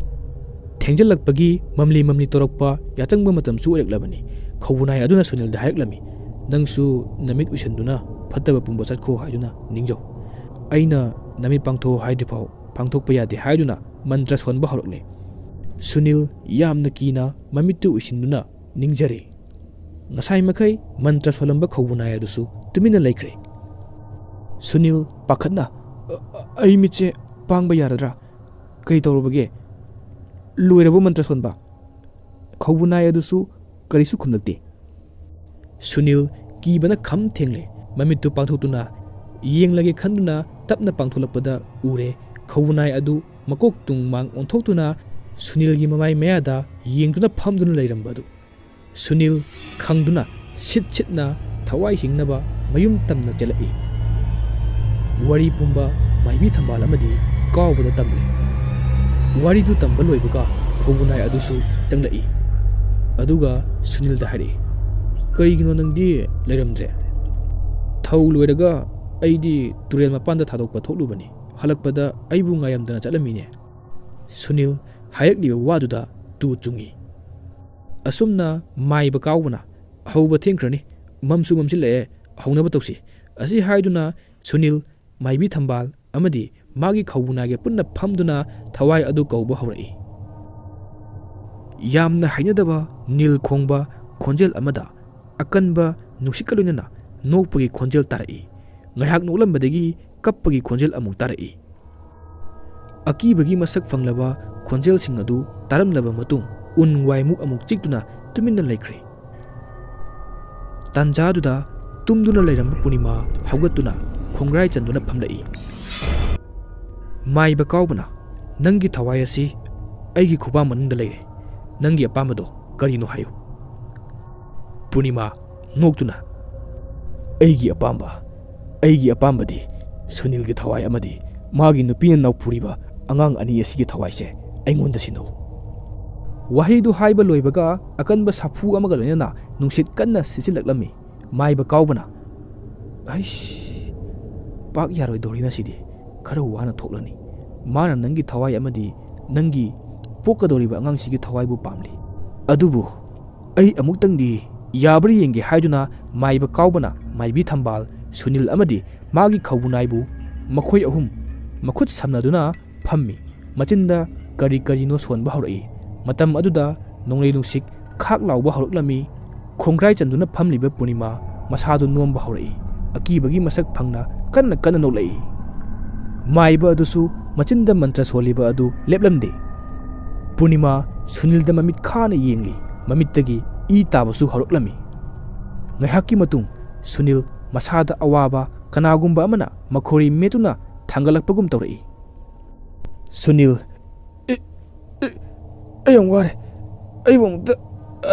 ꯊꯦꯡꯖꯤꯜꯂꯛꯄꯒꯤ ꯃꯝꯂꯤ ꯃꯝꯂꯤ ꯇꯧꯔꯛꯄ ꯌꯥꯆꯪꯕ ꯃꯇꯝꯁꯨ ꯑꯣꯏꯔꯛꯂꯕꯅꯤ꯫ ꯈꯧꯕꯨꯅꯥꯏ ꯑꯗꯨꯅ ꯁꯨꯅꯤꯜꯗ ꯍꯥꯏꯔꯛꯂꯝꯃꯤ, "ꯅꯪꯁꯨ ꯅꯃꯤꯠ ꯎꯏꯁꯟꯗꯨꯅ ꯐꯠꯇꯕ ꯄꯨꯝꯕ ꯆꯠꯈꯣ ꯍꯥꯏꯗꯨꯅ ꯅꯤꯡꯖꯧ꯫ ꯑꯩꯅ ꯅꯃꯤꯠ ꯄꯥꯡꯊꯣꯛꯑꯣ ꯍꯥꯏꯗ꯭ꯔꯤꯐꯥꯎ ꯄꯥꯡꯊꯣꯛꯄ ꯌꯥꯗꯦ" ꯍꯥꯏꯗꯨꯅ ꯃꯟꯇ꯭ꯔ ꯁꯣꯟꯕ ꯍꯧꯔꯛꯂꯦ꯫ ꯁꯨꯅꯤꯜ ꯌꯥꯝꯅ ꯀꯤꯅ ꯃꯃꯤꯠꯇꯨ ꯎꯏꯁꯤꯟꯗꯨꯅ ꯅꯤꯡꯖꯔꯦ꯫ ꯉꯁꯥꯏ ꯃꯈꯩ ꯃꯟꯇ꯭ꯔ ꯁꯣꯜꯂꯝꯕ ꯈꯧꯕꯨꯅꯥꯏ ꯑꯗꯨꯁꯨ ꯇꯨꯃꯤꯟꯅ ꯂꯩꯈ꯭ꯔꯦ꯫ ꯁꯨꯅꯤꯜ ꯄꯥꯈꯠꯅ, "ꯑ-, ꯑ-, ꯑꯩ ꯃꯤꯠꯁꯦ ꯄꯥꯡꯕ ꯌꯥꯔꯗ꯭ꯔꯥ? ꯀꯔꯤ ꯇꯧꯔꯕꯒꯦ? ꯂꯣꯏꯔꯕ ꯃꯟꯇ꯭ꯔ ꯁꯣꯟꯕ?" ꯈꯧꯕꯨꯅꯥꯏ ꯑꯗꯨꯁꯨ ꯀꯔꯤꯁꯨ ꯈꯨꯝꯂꯛꯇꯦ꯫ ꯁꯨꯅꯤꯜ ꯀꯤꯕꯅ ꯈꯝ ꯊꯦꯡꯂꯦ꯫ ꯃꯃꯤꯠꯇꯨ ꯄꯥꯡꯊꯣꯛꯇꯨꯅ ꯌꯦꯡꯂꯒꯦ ꯈꯟꯗꯨꯅ ꯇꯞꯅ ꯄꯥꯡꯊꯣꯛꯂꯛꯄꯗ ꯎꯔꯦ, ꯈꯧꯕꯨꯅꯥꯏ ꯑꯗꯨ ꯃꯀꯣꯛ ꯇꯨꯡ ꯃꯥꯡ ꯑꯣꯟꯊꯣꯛꯇꯨꯅ ꯁꯨꯅꯤꯜꯒꯤ ꯃꯃꯥꯏ ꯃꯌꯥꯗ ꯌꯦꯡꯗꯨꯅ ꯐꯝꯗꯨꯅ ꯂꯩꯔꯝꯕ ꯑꯗꯨ꯫ ꯁꯨꯅꯤꯜ ꯈꯪꯗꯨꯅ ꯁꯤꯠ ꯁꯤꯠꯅ ꯊꯋꯥꯏ ꯍꯤꯡꯅꯕ ꯃꯌꯨꯝ ꯇꯝꯅ ꯆꯦꯜꯂꯛꯏ꯫ ꯋꯥꯔꯤ ꯄꯨꯝꯕ ꯃꯥꯏꯕꯤ ꯊꯝꯕꯥꯜ ꯑꯃꯗꯤ ꯀꯥꯎꯕꯗ ꯇꯝꯂꯦ꯫ ꯋꯥꯔꯤꯗꯨ ꯇꯝꯕ ꯂꯣꯏꯕꯒ ꯈꯧꯕꯨꯅꯥꯏ ꯑꯗꯨꯁꯨ ꯆꯪꯂꯛꯏ꯫ ꯑꯗꯨꯒ ꯁꯨꯅꯤꯜꯗ ꯍꯥꯏꯔꯛꯏ, "ꯀꯔꯤꯒꯤꯅꯣ ꯅꯪꯗꯤ ꯂꯩꯔꯝꯗ꯭ꯔꯦ? ꯊꯧ ꯂꯣꯏꯔꯒ "ꯑꯩꯗꯤ ꯇꯨꯔꯦꯜ ꯃꯄꯥꯟꯗ ꯊꯥꯗꯣꯛꯄ ꯊꯣꯛꯂꯨꯕꯅꯤ꯫ ꯍꯜꯂꯛꯄꯗ ꯑꯩꯕꯨ ꯉꯥꯏꯔꯝꯗꯅ ꯆꯠꯂꯝꯃꯤꯅꯦ꯫" ꯁꯨꯅꯤꯜ ꯍꯥꯏꯔꯛꯂꯤꯕ ꯋꯥꯗꯨꯗ ꯇꯨ ꯆꯨꯡꯏ꯫ ꯑꯁꯨꯝꯅ ꯃꯥꯏꯕ ꯀꯥꯎꯕꯅ, "ꯑꯍꯧꯕ ꯊꯦꯡꯈ꯭ꯔꯅꯤ, ꯃꯝꯁꯨ ꯃꯝꯁꯤꯜꯂꯛꯑꯦ, ꯍꯧꯅꯕ ꯇꯧꯁꯤ" ꯑꯁꯤ ꯍꯥꯏꯗꯨꯅ ꯁꯨꯅꯤꯜ, ꯃꯥꯏꯕꯤ ꯊꯝꯕꯥꯜ ꯑꯃꯗꯤ ꯃꯥꯒꯤ ꯈꯧꯕꯨꯅꯥꯏꯒ ꯄꯨꯟꯅ ꯐꯝꯗꯨꯅ ꯊꯋꯥꯏ ꯑꯗꯨ ꯀꯧꯕ ꯍꯧꯔꯛꯏ꯫ ꯌꯥꯝꯅ ꯍꯩꯅꯗꯕ ꯅꯤꯜ ꯈꯣꯡꯕ ꯈꯣꯟꯖꯦꯜ ꯑꯃꯗ ꯑꯀꯟꯕ ꯅꯨꯡꯁꯤꯠꯀ ꯂꯣꯏꯅꯅ ꯅꯣꯛꯄꯒꯤ ꯈꯣꯟꯖꯦꯜ ꯇꯥꯔꯛꯏ꯫ ꯉꯥꯏꯍꯥꯛ ꯅꯣꯛꯂꯝꯕꯗꯒꯤ ꯀꯞꯄꯒꯤ ꯈꯣꯟꯖꯦꯜ ꯑꯃꯨꯛ ꯇꯥꯔꯛꯏ꯫ ꯑꯀꯤꯕꯒꯤ ꯃꯁꯛ ꯐꯪꯂꯕ ꯈꯣꯟꯖꯦꯜꯁꯤꯡ ꯑꯗꯨ ꯇꯥꯔꯝꯂꯕ ꯃꯇꯨꯡ, ꯎꯟ ꯋꯥꯏꯃꯨꯛ ꯑꯃꯨꯛ ꯆꯤꯛꯇꯨꯅ ꯇꯨꯃꯤꯟꯅ ꯂꯩꯈ꯭ꯔꯦ꯫ ꯇꯥꯟꯖꯥꯗꯨꯗ ꯇꯨꯝꯗꯨꯅ ꯂꯩꯔꯝꯕ ꯄꯨꯔꯅꯤꯃꯥ ꯍꯧꯒꯠꯇꯨꯅ ꯈꯣꯡꯒ꯭ꯔꯥꯏ ꯆꯟꯗꯨꯅ ꯐꯝꯂꯛꯏ꯫ ꯃꯥꯏꯕ ꯀꯥꯎꯕꯅ, "ꯅꯪꯒꯤ ꯊꯋꯥꯏ ꯑꯁꯤ ꯑꯩꯒꯤ ꯈꯨꯕꯥꯛ ꯃꯅꯨꯡꯗ ꯂꯩꯔꯦ꯫ ꯅꯪꯒꯤ ꯑꯄꯥꯝꯕꯗꯣ ꯀꯔꯤꯅꯣ ꯍꯥꯏꯌꯨ꯫" ꯄꯨꯔꯅꯤꯃꯥ, ꯅꯣꯛꯇꯨꯅ, "ꯑꯩꯒꯤ ꯑꯄꯥꯝꯕ, ꯑꯩꯒꯤ ꯑꯄꯥꯝꯕꯗꯤ ꯁꯨꯅꯤꯜꯒꯤ ꯊꯋꯥꯏ ꯑꯃꯗꯤ ꯃꯥꯒꯤ ꯅꯨꯄꯤꯅ ꯅꯥꯎꯐꯨꯔꯤꯕ ꯑꯉꯥꯡ ꯑꯅꯤ ꯑꯁꯤꯒꯤ ꯊꯋꯥꯏꯁꯦ ꯑꯩꯉꯣꯟꯗ ꯁꯤꯟꯅꯧ꯫" ꯋꯥꯍꯩꯗꯨ ꯍꯥꯏꯕ ꯂꯣꯏꯕꯒ ꯑꯀꯟꯕ ꯁꯥꯐꯨ ꯑꯃꯒ ꯂꯣꯏꯅꯅ ꯅꯨꯡꯁꯤꯠ ꯀꯟꯅ ꯁꯤꯠꯆꯤꯜꯂꯛꯂꯝꯃꯤ꯫ ꯃꯥꯏꯕ ꯀꯥꯎꯕꯅ, "ꯍꯩꯁ, ꯄꯥꯛ ꯌꯥꯔꯣꯏꯗꯧꯔꯤꯅ ꯁꯤꯗꯤ꯫ ꯈꯔ ꯋꯥꯅ ꯊꯣꯛꯂꯅꯤ꯫ ꯃꯥꯅ ꯅꯪꯒꯤ ꯊꯋꯥꯏ ꯑꯃꯗꯤ ꯅꯪꯒꯤ ꯄꯣꯛꯀꯗꯧꯔꯤꯕ ꯑꯉꯥꯡꯁꯤꯒꯤ ꯊꯋꯥꯏꯕꯨ ꯄꯥꯝꯂꯤ꯫ ꯑꯗꯨꯕꯨ ꯑꯩ ꯑꯃꯨꯛꯇꯪꯗꯤ ꯌꯥꯕ꯭ꯔꯥ ꯌꯦꯡꯒꯦ" ꯍꯥꯏꯗꯨꯅ ꯃꯥꯏꯕ ꯀꯥꯎꯕꯅ ꯃꯥꯏꯕꯤ ꯊꯝꯕꯥꯜ, ꯁꯨꯅꯤꯜ ꯑꯃꯗꯤ ꯃꯥꯒꯤ ꯈꯧꯕꯨꯅꯥꯏꯕꯨ, ꯃꯈꯣꯏ ꯑꯍꯨꯝ ꯃꯈꯨꯠ ꯁꯝꯅꯗꯨꯅ ꯐꯝꯃꯤ꯫ ꯃꯆꯤꯟꯗ ꯀꯔꯤ ꯀꯔꯤꯅꯣ ꯁꯣꯟꯕ ꯍꯧꯔꯛꯏ꯫ ꯃꯇꯝ ꯑꯗꯨꯗ ꯅꯣꯡꯂꯩ ꯅꯨꯡꯁꯤꯠ ꯈꯥꯛ ꯂꯥꯎꯕ ꯍꯧꯔꯛꯂꯝꯃꯤ꯫ ꯈꯣꯡꯒ꯭ꯔꯥꯏ ꯆꯟꯗꯨꯅ ꯐꯝꯂꯤꯕ ꯄꯨꯔꯅꯤꯃꯥ ꯃꯁꯥꯗꯨ ꯅꯣꯝꯕ ꯍꯧꯔꯛꯏ꯫ ꯑꯀꯤꯕꯒꯤ ꯃꯁꯛ ꯐꯪꯅ ꯀꯟꯅ ꯀꯟꯅ ꯅꯣꯛꯂꯛꯏ꯫ ꯃꯥꯏꯕ ꯑꯗꯨꯁꯨ ꯃꯆꯤꯟꯗ ꯃꯟꯇ꯭ꯔ ꯁꯣꯜꯂꯤꯕ ꯑꯗꯨ ꯂꯦꯞꯂꯝꯗꯦ꯫ ꯄꯨꯔꯅꯤꯃꯥ ꯁꯨꯅꯤꯜꯗ ꯃꯃꯤꯠ ꯈꯥꯅ ꯌꯦꯡꯂꯤ꯫ ꯃꯃꯤꯠꯇꯒꯤ ꯏ ꯇꯥꯕꯁꯨ ꯍꯧꯔꯛꯂꯝꯃꯤ꯫ ꯉꯥꯏꯍꯥꯛꯀꯤ ꯃꯇꯨꯡ ꯁꯨꯅꯤꯜ ꯃꯁꯥꯗ ꯑꯋꯥꯕ ꯀꯅꯥꯒꯨꯝꯕ ꯑꯃꯅ ꯃꯈꯣꯔꯤ ꯃꯦꯠꯇꯨꯅ ꯊꯥꯡꯒꯠꯂꯛꯄꯒꯨꯝ ꯇꯧꯔꯛꯏ꯫ ꯁꯨꯅꯤꯜ, "ꯑꯦ, ꯑꯦ, ꯑꯩ ꯌꯥꯝ ꯋꯥꯔꯦ, ꯑꯩꯕꯨ ꯑꯃꯨꯛꯇ"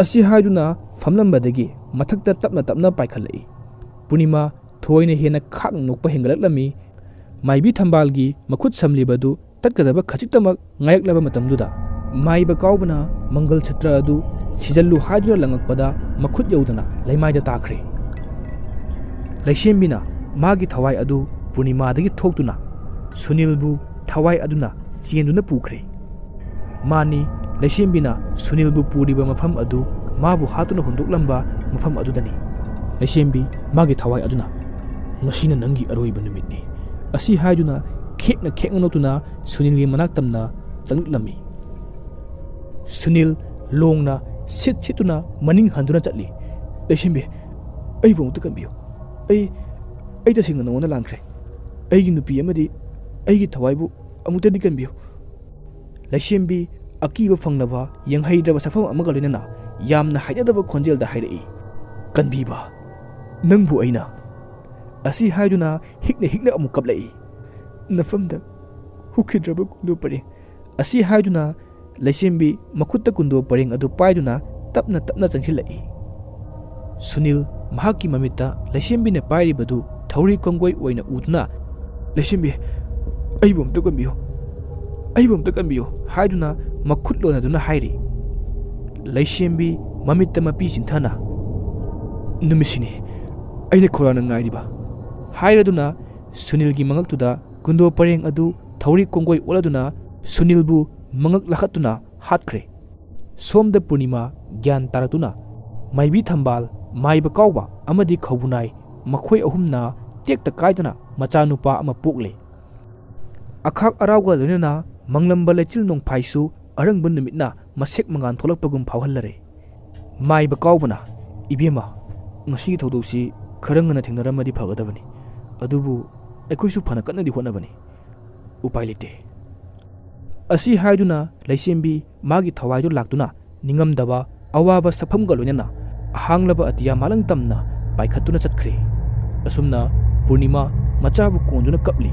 ꯑꯁꯤ ꯍꯥꯏꯗꯨꯅ ꯐꯝꯂꯝꯕꯗꯒꯤ ꯃꯊꯛꯇ ꯇꯞꯅ ꯇꯞꯅ ꯄꯥꯏꯈꯠꯂꯛꯏ꯫ ꯄꯨꯔꯅꯤꯃꯥ ꯊꯣꯏꯅ ꯍꯦꯟꯅ ꯈꯥꯛꯅ ꯅꯣꯛꯄ ꯍꯦꯟꯒꯠꯂꯛꯂꯝꯃꯤ꯫ ꯃꯥꯏꯕꯤ ꯊꯝꯕꯥꯜꯒꯤ ꯃꯈꯨꯠ ꯁꯝꯂꯤꯕ ꯑꯗꯨ ꯇꯠꯀꯗꯕ ꯈꯖꯤꯛꯇꯃꯛ ꯉꯥꯏꯔꯛꯂꯕ ꯃꯇꯝꯗꯨꯗ, ꯃꯥꯏꯕ ꯀꯥꯎꯕꯅ ꯃꯪꯒꯜ ꯁꯨꯇ꯭ꯔ ꯑꯗꯨ ꯁꯤꯖꯜꯂꯨ ꯍꯥꯏꯗꯨꯅ ꯂꯪꯉꯛꯄꯗ ꯃꯈꯨꯠ ꯌꯧꯗꯅ ꯂꯩꯃꯥꯏꯗ ꯇꯥꯈ꯭ꯔꯦ꯫ ꯂꯩꯁꯦꯝꯕꯤꯅ ꯃꯥꯒꯤ ꯊꯋꯥꯏ ꯑꯗꯨ ꯄꯨꯔꯅꯤꯃꯥꯗꯒꯤ ꯊꯣꯛꯇꯨꯅ ꯁꯨꯅꯤꯜꯕꯨ ꯊꯋꯥꯏ ꯑꯗꯨꯅ ꯆꯦꯟꯗꯨꯅ ꯄꯨꯈ꯭ꯔꯦ꯫ ꯃꯥꯅꯤ, ꯂꯩꯁꯦꯝꯕꯤꯅ ꯁꯨꯅꯤꯜꯕꯨ ꯄꯨꯔꯤꯕ ꯃꯐꯝ ꯑꯗꯨ ꯃꯥꯕꯨ ꯍꯥꯠꯇꯨꯅ ꯍꯨꯟꯗꯣꯛꯂꯝꯕ ꯃꯐꯝ ꯑꯗꯨꯗꯅꯤ꯫ ꯂꯩꯁꯦꯝꯕꯤ, ꯃꯥꯒꯤ ꯊꯋꯥꯏ ꯑꯗꯨꯅ, "ꯉꯁꯤꯅ ꯅꯪꯒꯤ ꯑꯔꯣꯏꯕ ꯅꯨꯃꯤꯠꯅꯤ" ꯑꯁꯤ ꯍꯥꯏꯗꯨꯅ ꯈꯦꯛꯅ ꯈꯦꯛꯅ ꯅꯣꯛꯇꯨꯅ ꯁꯨꯅꯤꯜꯒꯤ ꯃꯅꯥꯛ ꯇꯝꯅ ꯆꯪꯂꯛꯂꯝꯃꯤ꯫ ꯁꯨꯅꯤꯜ ꯂꯣꯡꯅ ꯁꯤꯠ ꯁꯤꯠꯇꯨꯅ ꯃꯅꯤꯡ ꯍꯟꯗꯨꯅ ꯆꯠꯂꯤ꯫ "ꯂꯩꯁꯦꯝꯕꯤ, ꯑꯩꯕꯨ ꯑꯃꯨꯛꯇ ꯀꯟꯕꯤꯌꯨ꯫ ꯑꯩ, ꯑꯩ ꯇꯁꯦꯡꯅ ꯅꯉꯣꯟꯗ ꯂꯥꯟꯈ꯭ꯔꯦ꯫ ꯑꯩꯒꯤ ꯅꯨꯄꯤ ꯑꯃꯗꯤ ꯑꯩꯒꯤ ꯊꯋꯥꯏꯕꯨ ꯑꯃꯨꯛꯇꯗꯤ ꯀꯟꯕꯤꯌꯨ"꯫ ꯂꯩꯁꯦꯝꯕꯤ ꯑꯀꯤꯕ ꯐꯪꯂꯕ ꯌꯦꯡꯍꯩꯗ꯭ꯔꯕ ꯁꯛꯐꯝ ꯑꯃꯒ ꯂꯣꯏꯅꯅ ꯌꯥꯝꯅ ꯍꯩꯅꯗꯕ ꯈꯣꯟꯖꯦꯜꯗ ꯍꯥꯏꯔꯛꯏ, "ꯀꯟꯕꯤꯕ? ꯅꯪꯕꯨ ꯑꯩꯅ?" ꯑꯁꯤ ꯍꯥꯏꯗꯨꯅ ꯍꯤꯛꯅ ꯍꯤꯛꯅ ꯑꯃꯨꯛ ꯀꯞꯂꯛꯏ꯫ "ꯅꯐꯝꯗ ꯍꯨꯛꯈꯤꯗ꯭ꯔꯕ ꯀꯨꯟꯗꯣ ꯄꯔꯦꯡ" ꯑꯁꯤ ꯍꯥꯏꯗꯨꯅ ꯂꯩꯁꯦꯝꯕꯤ ꯃꯈꯨꯠꯇ ꯀꯨꯟꯗꯣ ꯄꯔꯦꯡ ꯑꯗꯨ ꯄꯥꯏꯗꯨꯅ ꯇꯞꯅ ꯇꯞꯅ ꯆꯪꯁꯤꯜꯂꯛꯏ꯫ ꯁꯨꯅꯤꯜ ꯃꯍꯥꯛꯀꯤ ꯃꯃꯤꯠꯇ ꯂꯩꯁꯦꯝꯕꯤꯅ ꯄꯥꯏꯔꯤꯕꯗꯨ ꯊꯧꯔꯤ ꯀꯣꯡꯒꯣꯏ ꯑꯣꯏꯅ ꯎꯗꯨꯅ, "ꯂꯩꯁꯦꯝꯕꯤ, ꯑꯩꯕꯨ ꯑꯝꯇ ꯀꯟꯕꯤꯌꯨ, ꯑꯩꯕꯨ ꯑꯝꯇ ꯀꯟꯕꯤꯌꯨ" ꯍꯥꯏꯗꯨꯅ ꯃꯈꯨꯠ ꯂꯣꯟꯅꯗꯨꯅ ꯍꯥꯏꯔꯤ꯫ ꯂꯩꯁꯦꯝꯕꯤ ꯃꯃꯤꯠꯇ ꯃꯄꯤ ꯆꯤꯟꯊꯅ, "ꯅꯨꯃꯤꯠꯁꯤꯅꯤ ꯑꯩꯅ ꯈꯧꯔꯥꯡꯅ ꯉꯥꯏꯔꯤꯕ" ꯍꯥꯏꯔꯗꯨꯅ ꯁꯨꯅꯤꯜꯒꯤ ꯃꯉꯛꯇꯨꯗ ꯀꯨꯟꯗꯣ ꯄꯔꯦꯡ ꯑꯗꯨ ꯊꯧꯔꯤ ꯀꯣꯡꯒꯣꯏ ꯑꯣꯜꯂꯗꯨꯅ ꯁꯨꯅꯤꯜꯕꯨ ꯃꯉꯛ ꯂꯥꯈꯠꯇꯨꯅ ꯍꯥꯠꯈ꯭ꯔꯦ꯫ ꯁꯣꯝꯗ ꯄꯨꯔꯅꯤꯃꯥ ꯒ꯭ꯌꯥꯟ ꯇꯥꯔꯛꯇꯨꯅ ꯃꯥꯏꯕꯤ ꯊꯝꯕꯥꯜ, ꯃꯥꯏꯕ ꯀꯥꯎꯕ ꯑꯃꯗꯤ ꯈꯧꯕꯨꯅꯥꯏ ꯃꯈꯣꯏ ꯑꯍꯨꯝꯅ ꯇꯦꯛꯇ ꯀꯥꯏꯗꯅ ꯃꯆꯥꯅꯨꯄꯥ ꯑꯃ ꯄꯣꯛꯂꯦ꯫ ꯑꯈꯥꯛ ꯑꯔꯥꯎꯒ ꯂꯣꯏꯅꯅ ꯃꯪꯂꯝꯕ ꯂꯩꯆꯤꯜ ꯅꯣꯡꯐꯥꯏꯁꯨ ꯑꯔꯪꯕ ꯅꯨꯃꯤꯠꯅ ꯃꯁꯦꯛ ꯃꯉꯥꯜ ꯊꯣꯛꯂꯛꯄꯒꯨꯝ ꯐꯥꯎꯍꯜꯂꯔꯦ꯫ ꯃꯥꯏꯕ ꯀꯥꯎꯕꯅ, "ꯏꯕꯦꯝꯃ, ꯉꯁꯤꯒꯤ ꯊꯧꯗꯣꯛꯁꯤ ꯈꯔ ꯉꯟꯅ ꯊꯦꯡꯅꯔꯝꯃꯗꯤ ꯐꯒꯗꯕꯅꯤ꯫ ꯑꯗꯨꯕꯨ ꯑꯩꯈꯣꯏꯁꯨ ꯐꯅ ꯀꯟꯅꯗꯤ ꯍꯣꯠꯅꯕꯅꯤ꯫ ꯎꯄꯥꯏ ꯂꯩꯇꯦ" ꯑꯁꯤ ꯍꯥꯏꯗꯨꯅ ꯂꯩꯁꯦꯝꯕꯤ ꯃꯥꯒꯤ ꯊꯋꯥꯏꯗꯨ ꯂꯥꯛꯇꯨꯅ ꯅꯤꯡꯉꯝꯗꯕ ꯑꯋꯥꯕ ꯁꯛꯐꯝꯒ ꯂꯣꯏꯅꯅ ꯑꯍꯥꯡꯂꯕ ꯑꯇꯤꯌꯥ ꯃꯥꯂꯪ ꯇꯝꯅ ꯄꯥꯏꯈꯠꯇꯨꯅ ꯆꯠꯈ꯭ꯔꯦ꯫ ꯑꯁꯨꯝꯅ ꯄꯨꯔꯅꯤꯃꯥ ꯃꯆꯥꯕꯨ ꯀꯣꯟꯗꯨꯅ ꯀꯞꯂꯤ꯫